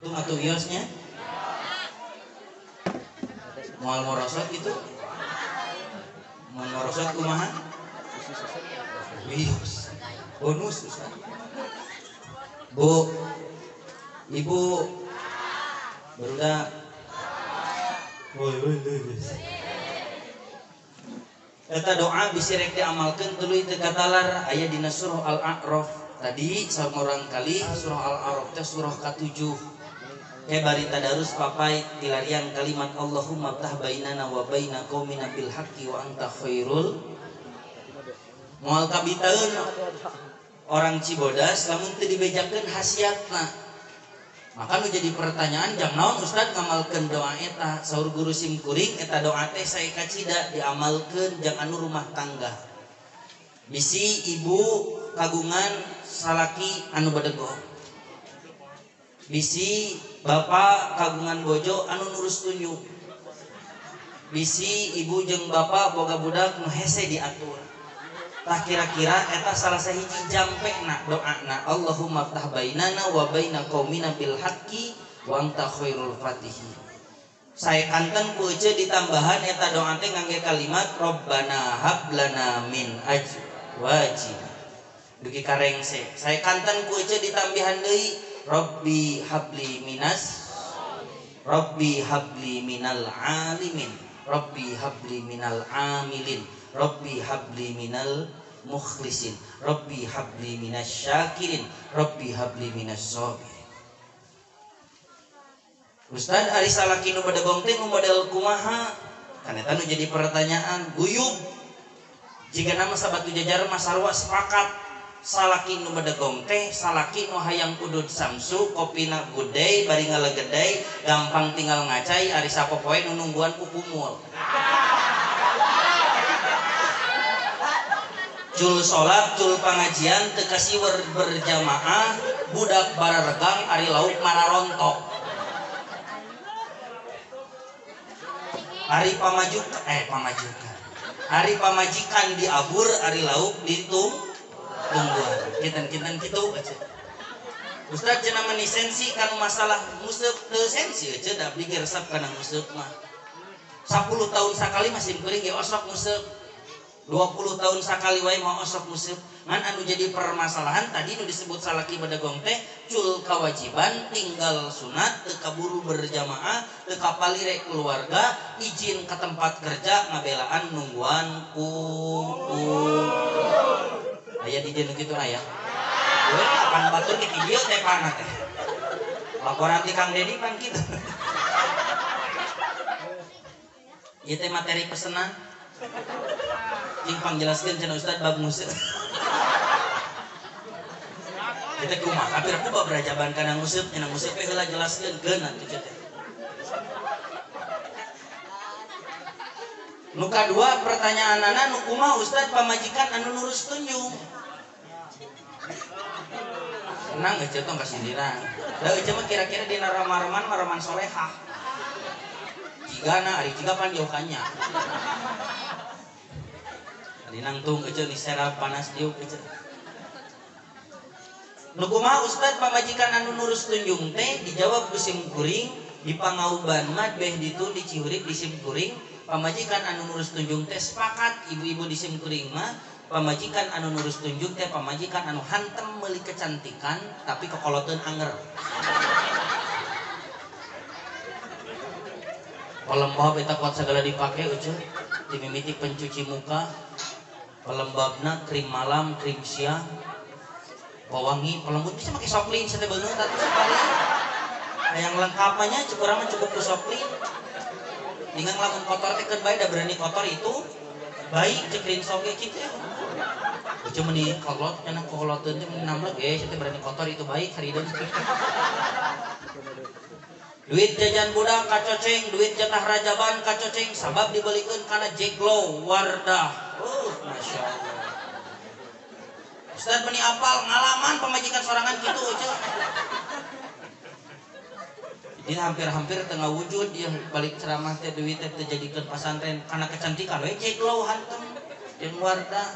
Tuh atuh wiosnya. Moal morosot gitu. Moal morosot kumaha? Wios. Bonus Ustaz. Bu, Ibu, barudak. Woi woi woi. Eta doa bisi rek diamalkeun tuluy teu katalar aya dina surah Al-A'raf. Tadi samurang kali surah Al-A'raf teh surah ka-7. Ke bari tadarus papai tilarian kalimat Allahumma ftah bainana wa baina qaumina bil haqqi wa anta khairul. Moal kabitaeun orang Cibodas lamun teu dibejakeun khasiatna. Maka nu jadi pertanyaan jam naon Ustaz ngamalkeun doa eta? Saur guru sim kuring eta doa teh sae kacida diamalkeun jang anu rumah tangga. Bisi ibu kagungan salaki anu bedegong. Bisi bapak kagungan bojo anu nurus tunjuk. Bisi ibu jeung bapak boga budak nu hese diatur. Tah kira-kira eta salah sahiji jampekna doana Allahumma ftah bainana wa baina qaumina bil haqqi wa anta khairul fatihin. Sae kanten ku ece ditambahan eta doa teh ngangge kalimat Rabbana hab lana min azwajina. Dugi karengse. Sae kanten ku ece ditambihan deui Rabbi habli minas Rabbi habli minal alimin Rabbi habli minal amilin Rabbi habli minal mukhlisin Rabbi habli minas syakirin Rabbi habli minas sabirin. Ustaz ari salaki nu bedegong teh nu model kumaha? Kan eta nu jadi pertanyaan guyub. Jigana mah sabatu jajar mah sarua sepakat salaki nu bedegong teh salaki nu hayang udud samsu kopina good day bari ngalegedai gampang tinggal ngacai ari sapopoe nu nungguan ku kumul. Cul salat, cul pengajian, teu kasiwer berjamaah, budak bararegang ari lauk mararontok. Ari pamajukan, pamajukan. Ari pamajikan diabur, ari lauk ditung tungguan. Kinten-kinten kitu aja. Ustaz cenah meni sensi kanu masalah nguseup teu sensi eueuh da abdi ge resep kana nguseup mah. 10 tahun sakali masih kuring ge osok nguseup. 20 tahun sakali wae mau osok nguseup. Ngan anu jadi permasalahan tadi nu disebut salaki bedegong teh cul kewajiban tinggal sunat teu kaburu berjamaah teu kapalire keluarga izin ke tempat kerja ngabelaan nungguan ku aya di dieu nu kitu aya. We kapan batur di video teh pana teh. Laporan ti Kang Dedi pan kitu. Ieu teh materi pesenan. Cing pangjelaskeun cenah Ustaz bab nguseup. Kita kumaha tapi aku bab rajaban kana nguseup cenah nguseup we heula jelaskeun keun atuh teh. Nu kadua pertanyaanana nu kumaha Ustaz pamajikan anu nurus tunjung. Tenang eueuh tong kasindiran. Da eueuh mah kira-kira dina ramareman mareman solehah. Cigana ari ciga pan jauhannya. Ari nangtung eueuh ni serap panas diuk eueuh. Nu kumaha Ustaz pamajikan anu nurus tunjung teh dijawab ku sim kuring di Pangauban mah beh ditu di Cihurip di sim kuring pamajikan anu nurus tunjung teh sepakat ibu-ibu di sim kuring mah pamajikan anu nurus tunjung teh pamajikan anu hantem meuli kecantikan tapi kokoloteun anger. Pelembab eta kuat segala dipake eueuh dimimiti pencuci muka pelembabna krim malam krim siang pewangi pelembut bisa make soklin sate beungeut atuh sekali. Hayang lengkapnya cukup mah cukup ku soklin. Tinggal lamun kotor teh keun bae da berani kotor itu baik cek rinso ge kitu ya. Eueuh meni kolot cenah koloteun teh meni namlek ge teh berani kotor itu baik harideun. Duit jajan budak kacoceng, duit jatah rajaban kacoceng sabab dibelikeun kana jeglo Wardah. Masya Allah. Ustaz meni apal ngalaman pamajikan sorangan kitu eueuh. Jadi hampir-hampir tengah wujud dia balik ceramah teh duit teh terjadikeun pasantren kana kecantikan we jeglo hantem jeung Wardah.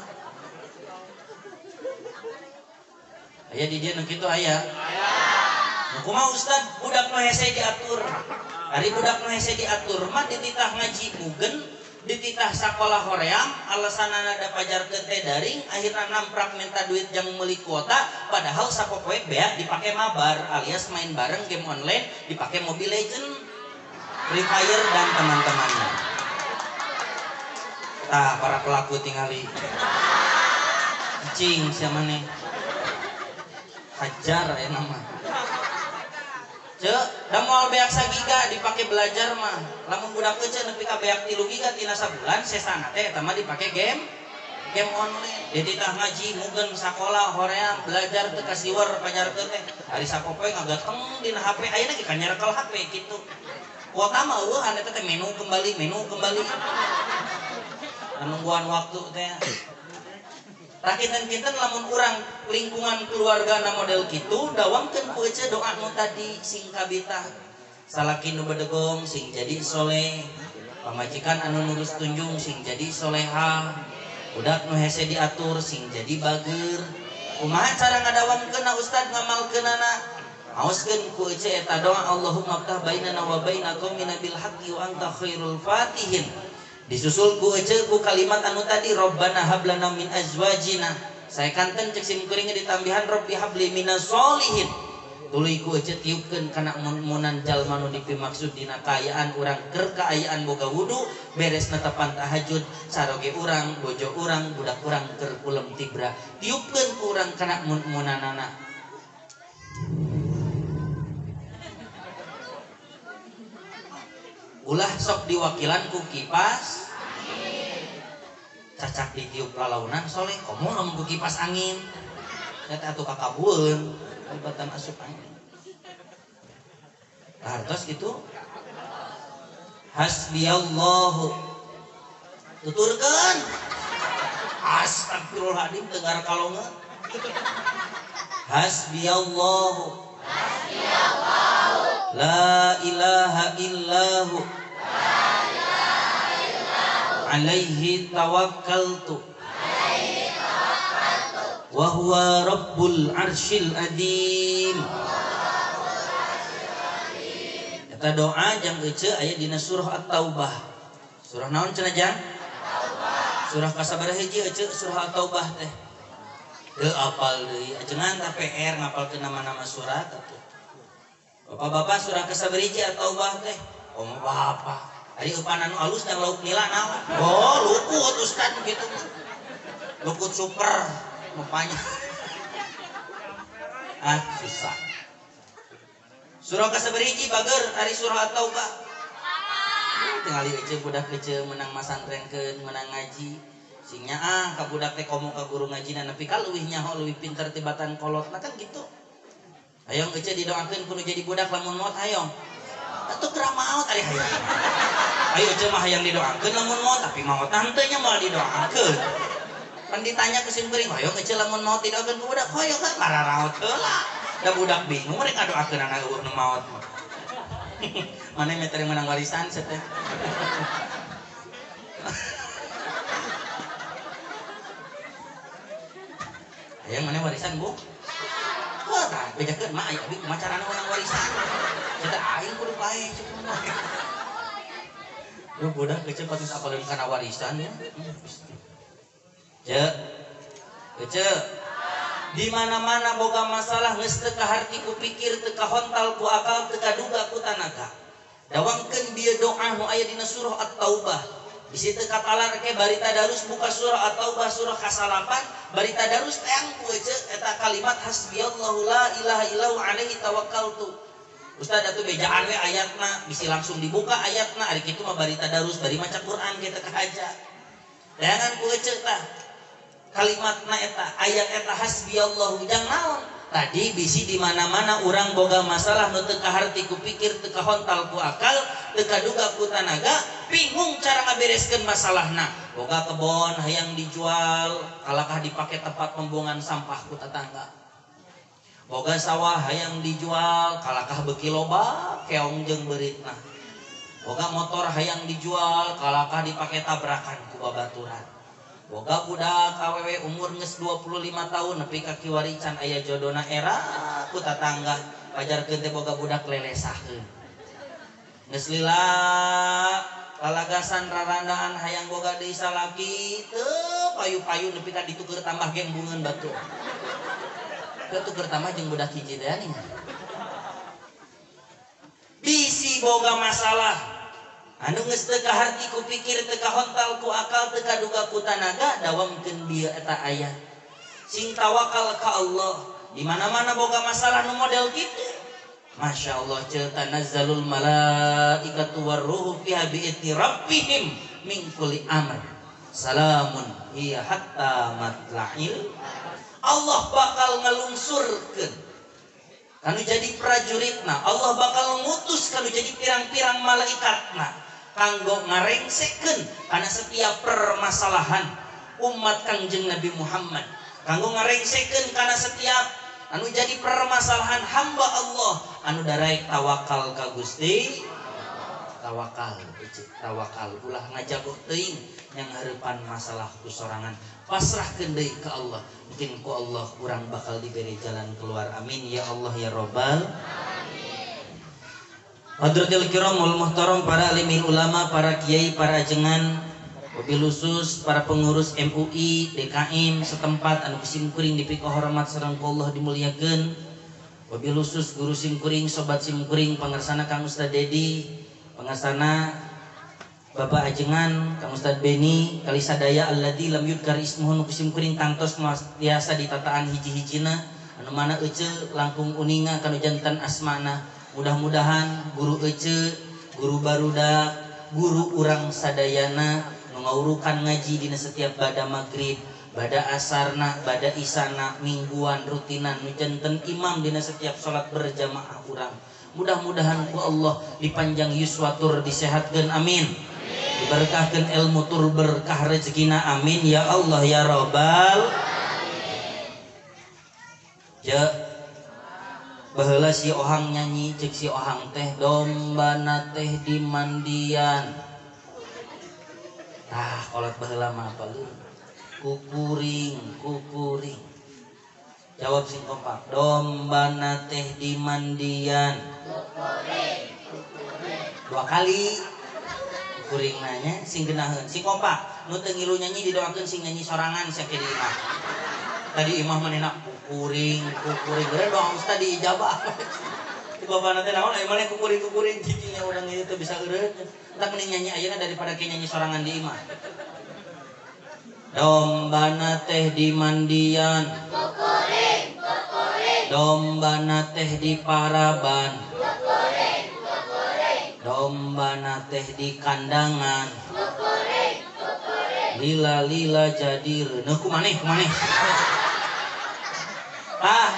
Aya di dieu nu kitu aya. Kumaha Ustad budak nu hese diatur. Ari budak nu hese diatur mah dititah ngaji mugen, dititah sakola hoream, alasanana da pajarkeun teh daring, akhirna namprak minta duit jang meuli kuota, padahal sapopoe beak dipake mabar alias main bareng game online, dipake Mobile Legend, Free Fire dan teman-temannya. Tah para pelaku tingali. Cing sia maneh. Hajar aya nama. Cek, da moal beak sagiga dipake belajar mah. Lamun budak ece nepi ka beak 3 giga tina sabulan sesana teh eta mah dipake game online. Dititah ngaji mugen sakola hoream belajar teu kasiwer pajarkeun teh. Ari sapopoe ngagateng dina HP ayeuna ge kanyerekel HP kitu. Kuota mah eueuh eta teh menu kembali, menu kembali. Nungguan waktu teh. Tah kinten-kinten lamun urang lingkungan keluarga na model kitu dawamkeun ku ece doa nu tadi sing kabita. Salaki nu bedegong sing jadi soleh, pamajikan anu nurus tunjung sing jadi soleha, budak nu hese diatur sing jadi bager. Kumaha cara ngadawamkeunna Ustad ngamalkeunana? Aoskeun ku ece eta doa Allahumma ftah bainana wa baina qaumina bil haqqi wa anta khairul fatihin. Disusul ku ece ku kalimat anu tadi Rabbana hablana min azwajina. Saya kanten cek sim kuring ditambihan Rabbi habli minas solihin. Tuluy ku ece tiupkeun kana mun-munan jalma nu dipimaksud dina kaayaan urang keur kaayaan boga wudu beres netepan tahajud saroge urang bojo urang budak urang keur kulem tibra. Tiupkeun ku urang kana mun-munanana. Ulah sok diwakilan ku kipas cacak ditiup lalaunan soleh komo lamun ku kipas angin eta atuh kakabueun libatan asup angin hartos gitu hasbiyallahu tuturkeun astagfirullahaladzim dengar kalongeun hasbiyallahu hasbiyallahu la ilaha illahu alaihi tawakkaltu wa huwa rabbul arsyil adim. Eta doa jang ece aya dina surah At-Taubah. Surah naon cenah jang? Surah kasabaraha hiji ece surah At-Taubah teh? Teu apal deui ajengan tah PR ngapalkeun nama-nama surat atuh. Bapak-bapak surah kasabaraha hiji At-Taubah teh? Oh bapak. Ari eupan anu alus dan lauk nila naon? Oh, lukut Ustaz gitu. Lukut super mupanya. Ah, susah. Surah kasabaraha hiji bager ari surah At-Taubah. Tingali ece budak ece menang masantrenkeun, menang ngaji. Sing nyaah ka budak teh komo ka guru ngajina nepi ka leuwih nyaho leuwih pinter tibatan kolotna kan gitu. Hayang ece didoakeun kudu jadi budak lamun maot hayang. Atuh geura maot ari hayang. Ayo ece mah hayang didoakeun lamun maot tapi maot henteu nya moal didoakeun. Pan ditanya ku sim kuring hoyong ece lamun maot didoakeun ku budak hoyong ka mararaot heula. Da budak bingung rek ngadoakeun anak eueuh nu maot mah. Mane meter menang warisan sia teh. Hayang mane warisan Bu? Wah, tah bejakeun mah aya abi kumaha carana menang warisan. Ceta aing kudu pae cek mah. Duh budak kecil patus apaleun kana warisan ya. Cek. Kecil. Di mana-mana boga masalah geus teu kaharti ku pikir, teu kahontal ku akal, teu kaduga ku tanaga. Dawangkeun bieu doa nu aya dina surah At-Taubah. Bisi teu katalar ke bari tadarus buka surah At-Taubah surah kasalapan, bari tadarus teang ku ece eta kalimat hasbiyallahu la ilaha illahu alaihi tawakkaltu. Ustaz atuh bejaan we ayatna, bisi langsung dibuka ayatna ari kitu mah bari tadarus bari maca Quran kitu kahaja. Teangan ku ece tah kalimatna eta ayat eta hasbiyallahu jang naon? Tadi bisi di mana-mana urang boga masalah nu teu kaharti ku pikir, teu kahontal ku akal, teu kaduga ku tanaga, bingung cara ngabereskeun masalahna. Boga kebon hayang dijual, kalakah dipake tempat pembuangan sampah ku tetangga. Boga sawah hayang dijual, kalakah beuki loba keong jeung beuritna. Boga motor hayang dijual, kalakah dipake tabrakan ku babaturan. Boga budak awewe umur geus 25 tahun nepi ka kiwari can aya jodona era ku tatangga. Pajarkeun teh boga budak lelesaheun. Geus lila lalagasan rarandaan hayang boga deui salaki teu payu-payu nepi ka ditu keur tambah ge embungeun batu. Teu tuker tambah jeung budak hiji teh nih. Bisi boga masalah anu geus teu kaharti ku pikir teu kahontal ku akal teu kaduga ku tanaga dawamkeun bieu eta ayat. Sing tawakal ka Allah. Di mana-mana boga masalah nu model kitu. Masya Allah, tanazzalul malaikatu warruhu fiha bi'idni rabbihim min kulli amr. Salamun hiya hatta matla'il. Allah bakal ngelungsurkeun kanu jadi prajuritna, Allah bakal ngutus kanu jadi pirang-pirang malaikatna kanggo ngarengsekeun kana setiap permasalahan umat Kangjeng Nabi Muhammad, kanggo ngarengsekeun kana setiap anu jadi permasalahan hamba Allah anu daraek tawakal ka Gusti. Tawakal, tawakal ulah ngajago teuing yang hareupan masalah ku sorangan, pasrahkeun deui ka Allah. Mungkin ku Allah urang bakal diberi jalan keluar. Amin ya Allah ya Robbal alamin. Hadratil kiram wal muhtaram, para alimin ulama, para kiai, para ajengan, wabil khusus para pengurus MUI, DKM setempat anu simkuring dipikahormat sareng ku Allah dimuliakeun. Wabil khusus guru simkuring, sobat simkuring, pangersana Kang Ustad Dedi, pangersana Bapak Ajengan, Kang Ustad Beni, kalisadaya alladzi lam yudkar ismuhu nu simkuring tangtos tiasa ditataan hiji-hijina anu mana ece langkung uninga kanu jantan asmana. Mudah-mudahan guru ece, guru barudak, guru urang sadayana nu ngaurukan ngaji dina setiap bada maghrib, bada asarna, bada isana, mingguan rutinan nu janten imam dina setiap salat berjamaah urang. Mudah-mudahan ku Allah dipanjang yuswa tur disehatkeun, amin. Diberkahkeun ilmu tur berkah rezekina, amin ya Allah ya Robbal alamin. Ja baheula si Ohang nyanyi, cek si Ohang teh dombana teh di mandian. Tah kolot baheula mah apa lu? Kukuring, kukuring. Jawab sing kompak. Dombana teh di mandian. Kukuring, kukuring. Dua kali. Kukuring nanya sing genaheun, sing kompak. Nu teu ngilu nyanyi didoakeun sing nyanyi sorangan sakieu di imah. Tadi imah manehna kukuring, kukuring. Geura doa ustaz diijabah. Di bapana teh naon aya maneh kukuring kukuring cicingnya urang ieu teu bisa eureun. Entak mending nyanyi ayeuna daripada ke nyanyi sorangan di imah. Dombana teh di mandian, kukuring, kukuring. Dombana teh di paraban, kukuring, kukuring. Dombana teh di kandangan, kukuring, kukuring. Lila-lila jadi reuneuh kumaneh kumaneh. Ah,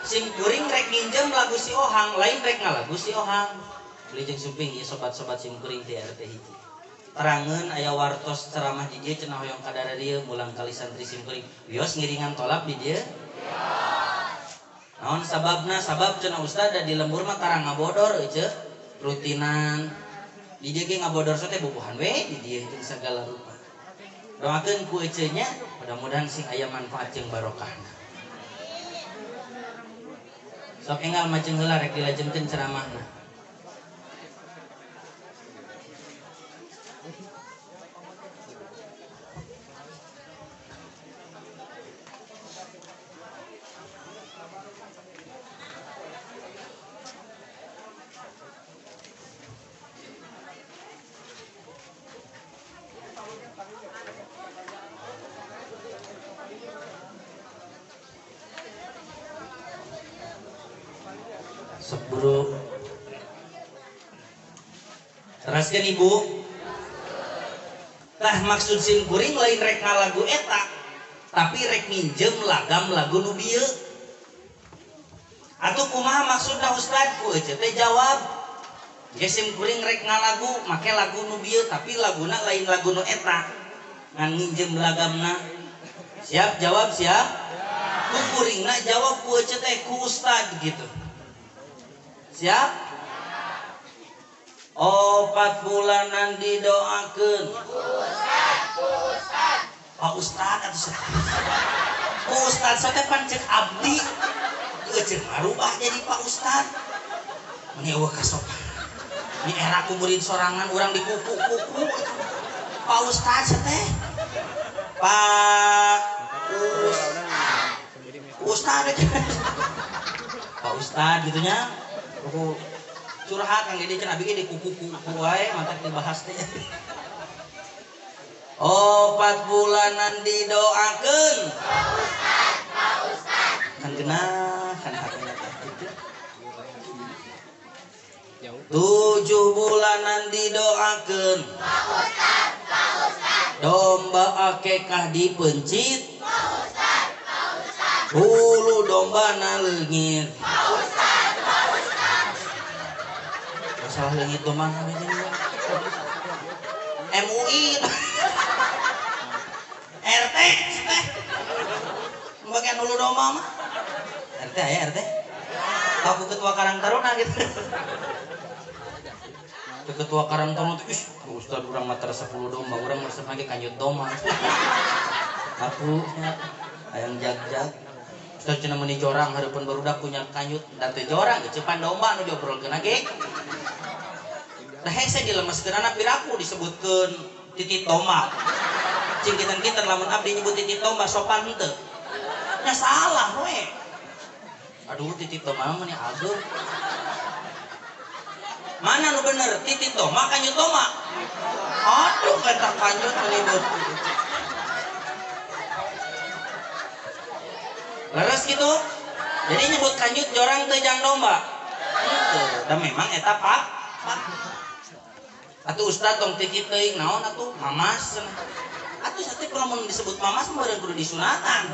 sim kuring rek minjem lagu si Ohang, lain rek ngalagu si Ohang. Beli jeung sumping ieu sobat-sobat sim kuring ti RT hiji. Terangeun aya wartos ceramah di dieu cenah hoyong kadara dieu mulang kali santri sim kuring. Wios ngiringan tolap di dieu. Naon sababna? Sabab cenah ustad da di lembur mah tarang ngabodor euceu rutinan. Di dieu ge ngabodor teh bubuhan we di dieu jeung sagala rupa. Doakeun ku eceu nya mudah-mudahan sing aya manfaat jeung barokahna. Sok enggal majeng heula rek dilajengkeun ceramahna. Buru teraskan ibu. Tah maksud sim kuring lain rek ngalagu eta, tapi rek minjem lagam lagu nu bieu. Atuh kumaha maksudna ustad? Ku ece teh jawab, ge sim kuring rek ngalagu make lagu nu bieu, tapi laguna lain lagu nu eta, ngan minjem lagamna. Siap jawab siap? Ku kuringna jawab ku ece teh ku ustad gitu. Siap? 4 bulanan didoakeun. Ustad, Pak Ustad atuh. Ku Ustad teh pan ceuk abdi. Eceu marubah jadi Pak Ustad. Meni eueuh kasopan. Ni era ku murid sorangan urang dikuku-kuku. Pak Ustad teh. Pak Ustad. Pak Ustad gitu nya. Kuku curhat Kang Dede cenah abi ge dikuku-kuku wae mantak dibahas teh. 4 bulanan didoakeun. Pak Ustad, Pak Ustad. Kan genah kan hatena teh kitu. 7 bulanan didoakeun. Pak Ustad, Pak Ustad. Domba akekah dipencit. Pak Ustad, Pak Ustad. Hulu domba na leungit. Pak Ustad, Pak Ustad. Masalah leungit domba na leungit. MUI RT teh. Bagian hulu domba mah. RT aya RT. Aku ketua Karang Taruna gitu. Ketua Karang Taruna teh, ih, Ustad urang mah tara 10 domba, urang resep lagi kanjut domba. Aku hayang jag-jag. Ustad cenah meuni jorang hareupeun barudak punya kanjut, da teu jorang geucepan domba nu diobrolkeun ge. Nah hese dilemeskeunana piraku disebutkeun titit domba. Cing kinten-kinten lamun abdi nyebut titit domba sopan henteu. Nya salah we. Aduh titit domba mah meuni ageung. Mana nu bener titit domba kanjut domba? Aduh eta kanjut meuni beut. Leres gitu. Jadi nyebut kanjut jorang teu jang domba. Henteu. Da memang eta pak. Atuh ustad tong titit teuing naon atuh mamas. Atuh sate lamun disebut mamas meureun kudu disunatan.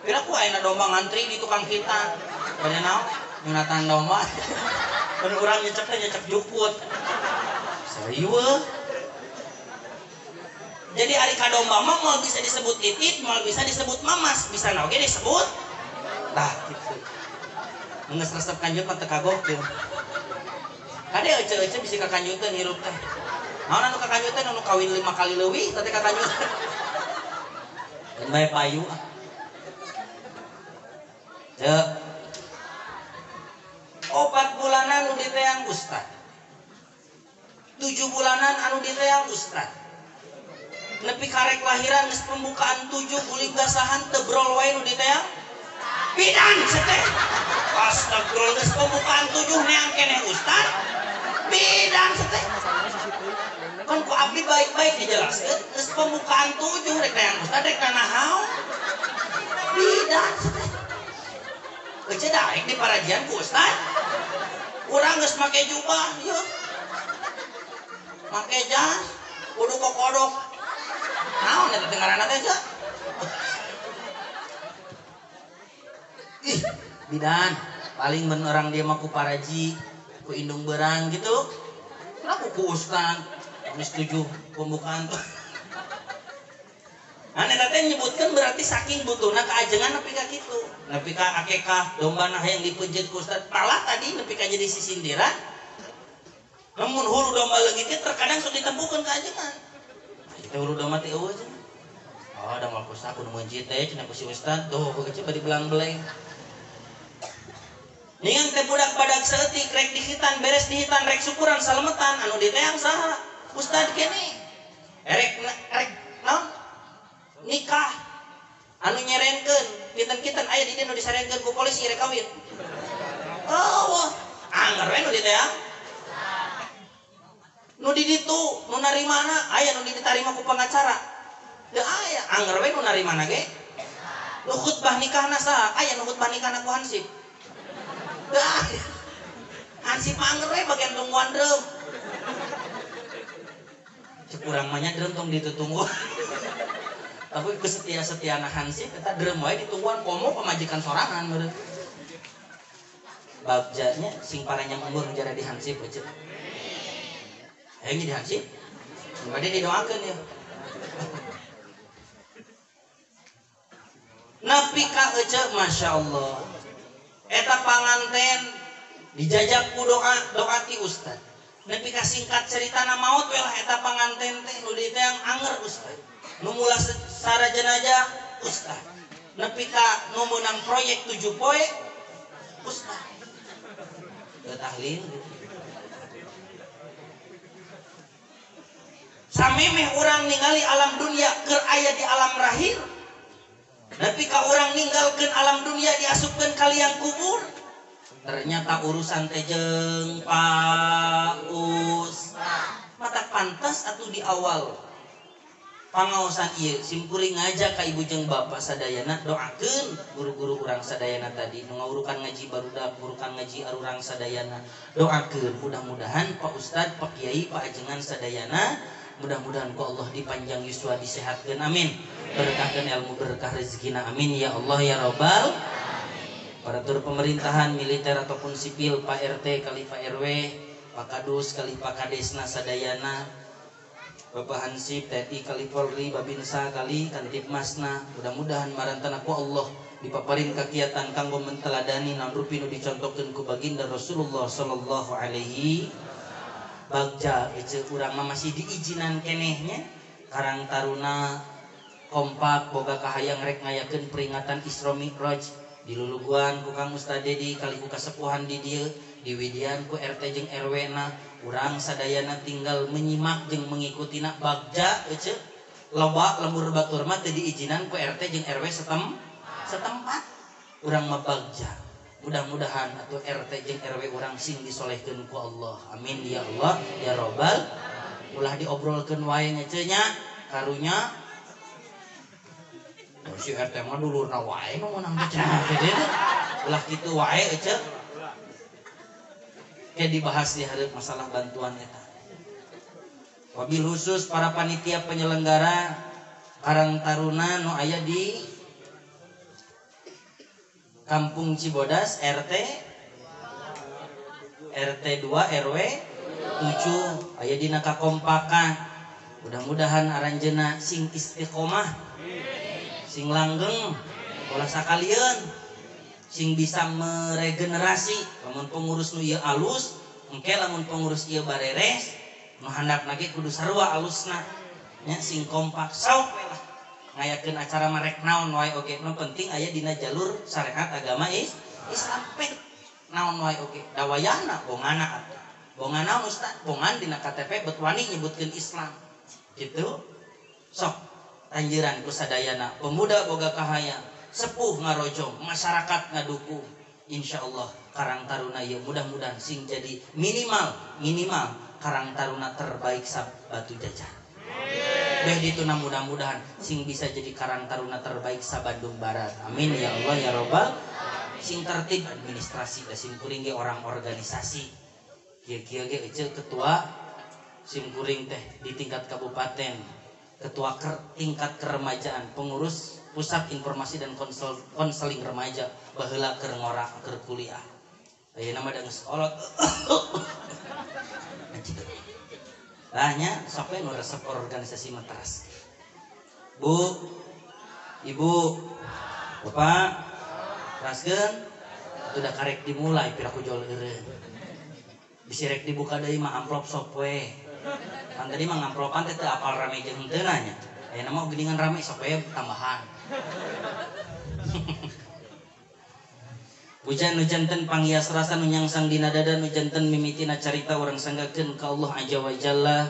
Pira ku ayeuna domba ngantri di tukang kita. Bade naon? Nyunatan domba. Mun urang nyecek teh nyecek jukut. Serius. Jadi ari ka domba mah moal bisa disebut titit, moal bisa disebut mamas, bisa naon ge disebut. Tah kitu. Mun geus resep kanjut mah teu kagok teu. Kade ece-ece bisa kakanjuteun hirup teh. Naon anu kakanjuteun anu kawin 5 kali leuwih teh kakanjuteun. Dan bae payu ah. Ceuk. 4 bulanan anu diteang ustad. 7 bulanan anu diteang ustad. Nepi karek lahiran geus pembukaan 7 guling gasahan teu brol wae nu diteang. Bidan seteh. Pas brol geus pembukaan 7 neang keneh ustad. Bidan seteh. Kan ku abdi baik-baik dijelaskeun geus pembukaan 7 rek neang ustad rek nanahaon. Bidan seteh. Ece daek di parajian ku ustad. Urang geus make jubah ieu. Make jas, kudu kokodok. Naon eta teh ngaranna teh, Ceu? Ih, bidan, paling mun orang dia mah ku paraji, ku indung berang gitu. Kenapa ku ustad? Geus 7 pembukaan tuh. Nah, eta teh nyebutkeun berarti saking butuhna kaajengan nepi ka kitu. Nepi ka akekah dombana hayang dipeunjeut ku ustad. Malah tadi nepi ka jadi sisindiran. Namun hulu domba leungit terkadang sok ditempukeun ka ajengan. Teh hulu domba teh eueuh cenah. Oh, da moal ku ustad kudu meunjeut teh cenah ku si ustad. Tuh kecil bari belang-beleng. Ningang teh budak badag saeutik rek dihitan beres dihitan rek syukuran salametan anu diteang saha? Ustad kene. Erek rek naon? Nikah anu nyerenkeun kinten-kinten aya di dieu nu disarenkeun ku polisi rek kawin. Oh, angger we nu diteang. Nu di ditu nu narimana aya nu ditarima ku pengacara. Teu aya angger we nu narimana ge. Nu khutbah nikahna saha? Aya nu khutbah nikahna ku hansip. Teu aya. Hansip mah angger we bagian tungguan drum. Cek urang mah nya drum tong ditutunggu. Tapi kesetia-setiana hansip eta drum wae ditungguan komo pamajikan sorangan meureun. Bagjanya sing paranjang umur jara di hansip aja. Hayang jadi hansip? Bade didoakeun ya. Nepi ka ece Masya Allah. Eta panganten dijajab ku doa doa ti ustad. Nepi ka singkat ceritana maot we lah eta panganten teh nu diteang anger ustad. Nu mula sara jenazah ustad. Nepi ka nu meunang proyek 7 poe Ustad. Teu tahlil. Samemeh urang ningali alam dunia keur aya di alam rahir. Tapi ka urang ninggalkeun alam dunia diasupkeun ka liang kubur. Ternyata urusan teh jeung Pak Ustad. Mata pantas atuh di awal pangaosan ieu simkuring ngajak ka ibu jeung bapak sadayana doakeun guru-guru urang sadayana tadi nu ngawurukan ngaji barudak ngurukan ngaji arurang sadayana doakeun mudah-mudahan Pak Ustad, Pak Kiai, Pak Ajengan sadayana mudah-mudahan ku Allah dipanjang yuswa disehatkeun amin berkahkeun ilmu berkah rezekina amin ya Allah ya Rabbal aparatur pemerintahan militer ataupun sipil Pak RT kali Pak RW Pak Kadus kali Pak Kadesna sadayana Bapak Hansip, TNI kali Polri, Babinsa kali Kantipmasna mudah-mudahan marantana ku Allah dipaparin kakiatan kanggo menteladani naon rupi nu dicontohkeun ku baginda Rasulullah sallallahu alaihi bagja ece urang mah masih diizinan kenehnya Karang Taruna kompak boga kahayang rek ngayakeun peringatan Isra Mi'raj di luluguan ku Kang Ustad Dedi kali ku kasepuhan di dieu di widian ku RT jeung RW na urang sadayana tinggal menyimak jeung mengikutina bagja ece loba lembur batur mah teu diizinan ku RT jeung RW setempat urang mah bagja mudah-mudahan atuh RT jeung RW urang sing disolehkeun ku Allah amin ya Allah ya Rabbal ulah diobrolkeun wae nya ce nya karunya si RT mah dulurna wae nu meunang teh cenah teh ulah kitu wae ece kayak dibahas di hari masalah bantuan eta. Wabil khusus para panitia penyelenggara Karang Taruna nu aya di Kampung Cibodas RT RT 2 RW 7 aya dina kakompakan. Mudah-mudahan aranjeuna sing istiqomah, sing langgeng, ulah sakalieun. Sing bisa meregenerasi lamun pengurus nu ieu alus engke lamun pengurus ieu bareres nu handapna ge kudu sarua alusna nya sing kompak sok we lah ngayakeun acara mah rek naon wae oge nu penting aya dina jalur syariat agama Islam pek naon wae oge dawayana bongana atuh bongan naon ustaz bongan dina KTP bet wani nyebutkeun Islam kitu sok anjuran ku sadayana pemuda boga kahayang sepuh ngarojong masyarakat ngadukung insyaallah Karang Taruna ieu mudah-mudahan sing jadi minimal Karang Taruna terbaik sa Batu Jajar beh dituna mudah-mudahan sing bisa jadi Karang Taruna terbaik sa Bandung Barat amin ya Allah ya Rabbal sing tertib administrasi da sim kuring ge orang organisasi kieu-kieu ge ece ketua sim kuring teh di tingkat kabupaten ketua tingkat keremajaan pengurus pusat informasi dan konseling remaja baheula keur ngora keur kuliah ayeuna mah da geus kolot lah nya sok we nu resep organisasi mah teras Bu Ibu Bapak teraskeun atuh da karek dimulai piraku jol eureun bisi rek dibuka deui mah amplop sok we kan tadi mah ngamplopan teh teu apal rame jeung henteu nya ayeuna mah geuningan rame sok we tambahan. Hujan nu janten panghias rasa nu nyangsang dina dada nu janten mimitina carita urang sanggakeun ka Allah Azza wa Jalla.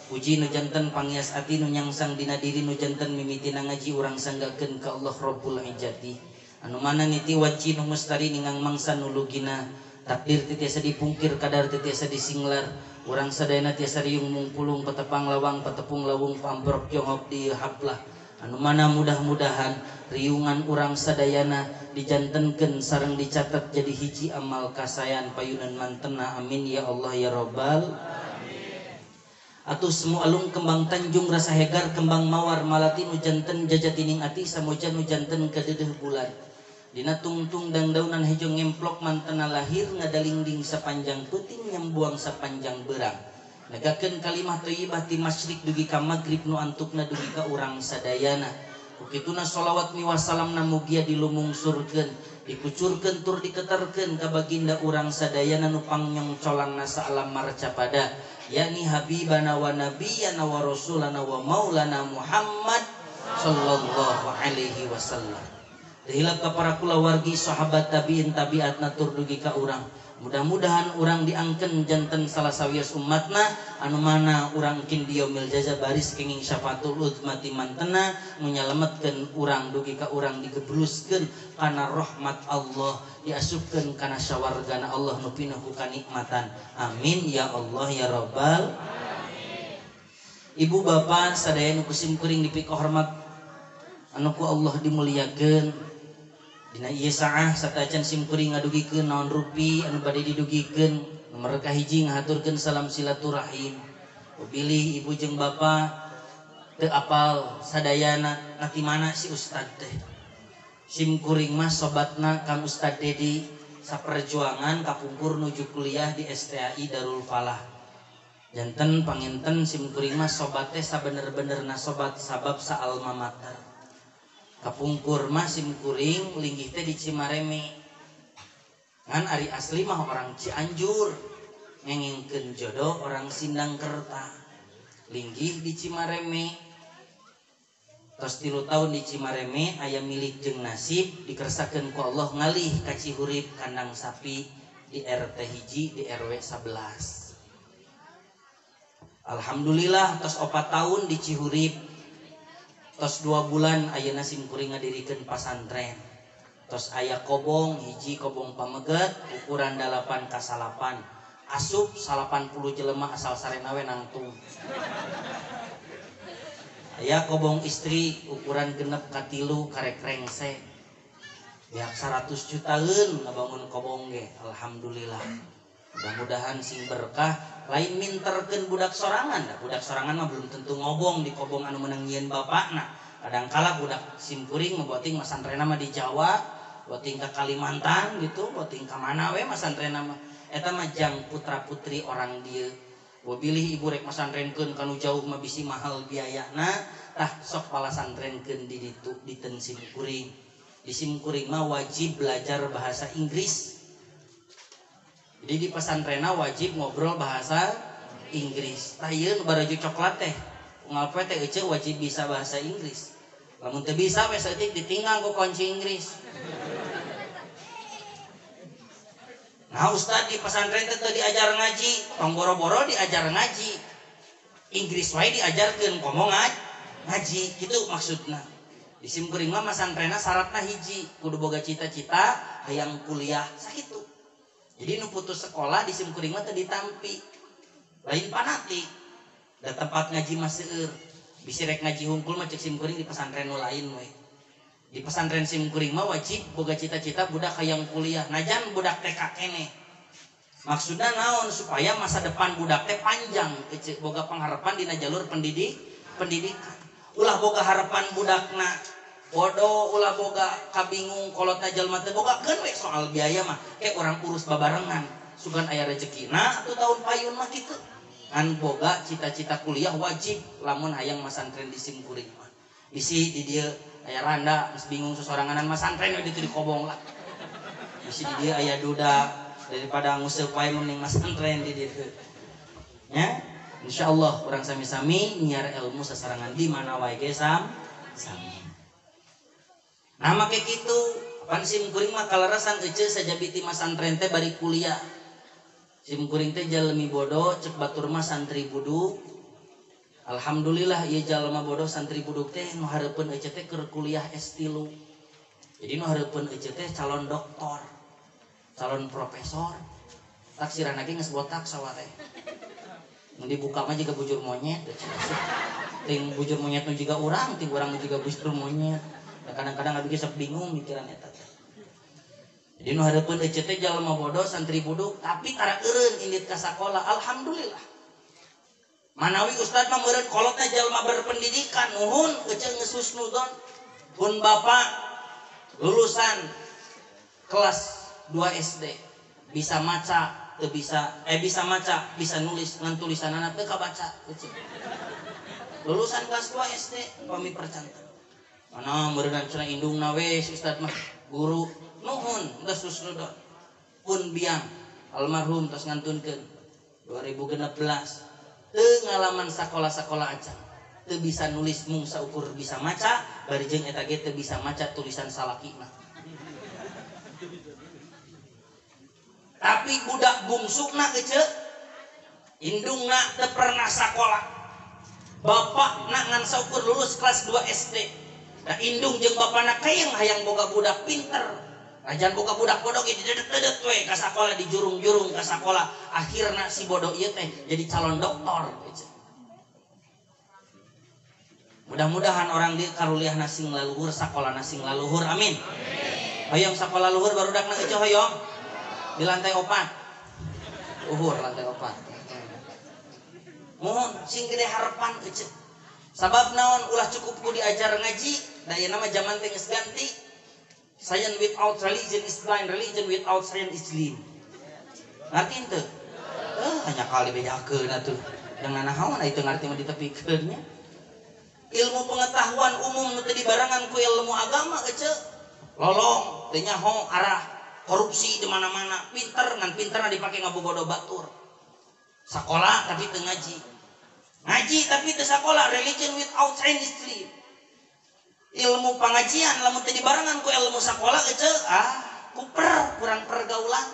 Puji nu janten panghias ati nu nyangsang dina diri nu janten mimitina ngaji urang sanggakeun ka Allah Rabbul Izzati. Anu mana niti waci nu mustari ningang mangsa nu lugina. Takdir teu tiasa dipungkir kadar teu tiasa disinglar. Urang sadayana tiasa riung mungpulung patepang lawang patepung lawung pambrok jongok di hablah. Anu mana mudah-mudahan riungan urang sadayana dijantenkeun sareng dicatat jadi hiji amal kasayan payunan mantena amin ya Allah ya Rabbal alamin. Atuh semu alung kembang tanjung rasa hegar kembang mawar malati nu janten jajatining ati samoja nu janten kadeudeeh bulan. Dina tungtung dangdaunan hejo ngemplok mantena lahir ngadalingding sapanjang peuting nyambuang sapanjang berang. Negakeun kalimah thayyibah ti masyrik dugi ka magrib nu antukna dugi ka urang sadayana. Ku kituna sholawat miwah salamna mugia dilumungsurkeun, dikucurkeun tur diketerkeun ka baginda urang sadayana nu pangnyong colangna saalam marcapada, yakni habibana wa nabiyana wa rasulana wa maulana Muhammad sallallahu alaihi wasallam. Teu hilap ka para kulawargi sahabat tabiin tabiatna tur dugi ka urang. Mudah-mudahan urang diangkeun janten salah sawios umatna anu mana urang kin diyaumil jaza baris kenging syafaatul uzma ti mantena menyelametkeun urang dugi ka urang digebruskeun kana rahmat Allah, diasupkeun kana sawargana Allah nu pinuh ku kanikmatan. Amin ya Allah ya rabbal alamin. Ibu bapak sadaya nu kusim kuring dipikahormat anu ku Allah dimuliakeun. Dina ieu saah satacan sim kuring ngadugikeun naon rupi anu bade didugikeun. Nomor kahiji ngahaturkeun salam silaturahim. Bilih ibu jeung bapa teu apal sadayana ngati mana si ustad teh. Sim kuring mah sobatna Kang Ustad Dedi saperjuangan kapungkur nuju kuliah di STAI Darul Falah. Janten panginten sim kuring mah sobat teh sabener-benerna sobat sabab sa alma mater. Kapungkur mah sim kuring linggih teh di Cimareme. Ngan ari asli mah orang Cianjur, ngengingkeun jodoh orang Sindangkerta. Linggih di Cimareme. Tos 3 tahun di Cimareme aya milik jeung nasib dikersakeun ku Allah ngalih ka Cihurip kandang sapi di RT 1 di RW 11. Alhamdulillah tos 4 tahun di Cihurip. Tos 2 bulan ayeuna sim kuring ngadirikeun pasantren. Tos aya kobong hiji kobong pameget ukuran 8 ka 8. Asup 80 jelema asal sarena we nangtung. Aya kobong istri ukuran 6 ka 3 karek rengse. Beak 100 jutaan ngabangun kobong ge. Alhamdulillah. Mudah-mudahan sing berkah. Lain minterkeun budak sorangan, da budak sorangan mah belum tentu ngobong di kobong anu meunang nyieun bapakna. Kadangkala budak sim kuring mah boting masantrena mah di Jawa, boting ka Kalimantan gitu, boting ka mana we masantrena mah. Eta mah jang putra-putri orang dieu. Bilih ibu rek masantrenkeun kanu jauh mah bisi mahal biayana, tah sok palasantrenkeun di ditu di ten sim kuring. Di sim kuring mah wajib belajar bahasa Inggris. Jadi di pesantrena wajib ngobrol bahasa Inggris. Tah ieu nu baraju coklat teh, unggal poe teh ece wajib bisa bahasa Inggris. Lamun teu bisa we saeutik ditinggal ku kunci Inggris. Nah ustad di pesantren teh teu diajar ngaji, tong boro-boro diajar ngaji. Inggris wae diajarkeun komo ngaji kitu maksudna. Di sim kuring mah masantrena syaratna hiji, kudu boga cita-cita hayang kuliah sakitu. Jadi nu putus sekolah di sim kuring mah teu ditampi. Lain fanatik. Da tempat ngaji mah seueur. Bisi rek ngaji hungkul mah cek sim kuring di pesantren nu lain we. Di pesantren sim kuring mah wajib boga cita-cita budak hayang kuliah. Najan budak TK keneh. Maksudna naon supaya masa depan budak teh panjang, boga pengharapan dina jalur pendidikan. Ulah boga harapan budakna bodoh, ulah boga kabingung kolotna jalma teh bogakeun we soal biaya mah kayak orang urus babarengan sugan aya rezekina atuh tahun payun mah kitu. Ngan boga cita-cita kuliah wajib lamun hayang masantren di sim kuring mah. Bisi di dieu aya randa geus bingung sesoranganan masantren we ditu di kobong lah. Bisi di dieu aya duda daripada nguseup wae mending masantren di dieu. Nya insyaallah urang sami-sami nyiar ilmu sasarangan di mana wae ge sami. Nah make kitu, pan sim kuring mah kalarasan ece sajabi ti masantren teh bari kuliah. Sim kuring teh jalmi bodoh cek batur mah santri buduk. Alhamdulillah ieu jalma bodoh santri buduk teh nu hareupeun ece teh keur kuliah S3. Jadi nu hareupeun ece teh calon doktor, calon profesor. Taksiran lagi geus botak sawa teh. Nu dibuka mah jiga bujur monyet. Ting bujur monyet nu jiga urang, ting urang nu jiga bujur monyet. Kadang-kadang abdi sok bingung mikiran eta teh. Jadi nu hareupeun ece teh jalma bodoh santri buduk tapi tara eureun indit ka sakola. Alhamdulillah. Manawi ustad mah meureun kolotna jalma berpendidikan nuhun ece geus husnudon. Pun bapak lulusan kelas 2 SD bisa maca teu bisa bisa maca bisa nulis ngan tulisanana teu kabaca ece. Lulusan kelas 2 SD pami percanten. Mana meureun cenah indungna we si ustad mah guru nuhun geus husnudon. Pun biang almarhum tos ngantunkeun 2016 teu ngalaman sakola-sakola acan, Teu bisa nulis mung saukur bisa maca, bari jeung eta ge teu bisa maca tulisan salakina. Tapi budak bungsukna ece indungna teu pernah sakola. Bapakna ngan saukur lulus kelas 2 SD. Da indung jeung bapakna kayang hayang boga budak pinter. Ajan boga budak bodoh ge didedet-dedet we ka sakola, dijurung-jurung ka sakola. Akhirna si bodoh ieu teh jadi calon doktor ece. Mudah-mudahan orang di karuliahna sing laluhur, sakolana sing laluhur, amin. Hoyong sakola luhur barudakna ece hoyong. Di lantai 4. Luhur lantai 4. Mohon sing gede harapan ece. Sabab naon ulah cukup ku diajar ngaji, da ieu mah zaman teh geus ganti. Science without religion is blind, religion without science is lame. Ngarti henteu? Hanya kali bejakeun atuh. Dengan naon itu ngarti mah ditepikeun nya. Ilmu pengetahuan umum nu teu dibarengan ku ilmu agama ece. Lolong, teu nyaho arah korupsi di mana-mana, pinter ngan pinterna dipake ngabogodo batur. Sakola tapi teu ngaji. Ngaji tapi teu sakola, religion without science is lame. Ilmu pengajian lamun teu dibarengan ku ilmu sakola ece, kuper, kurang pergaulan.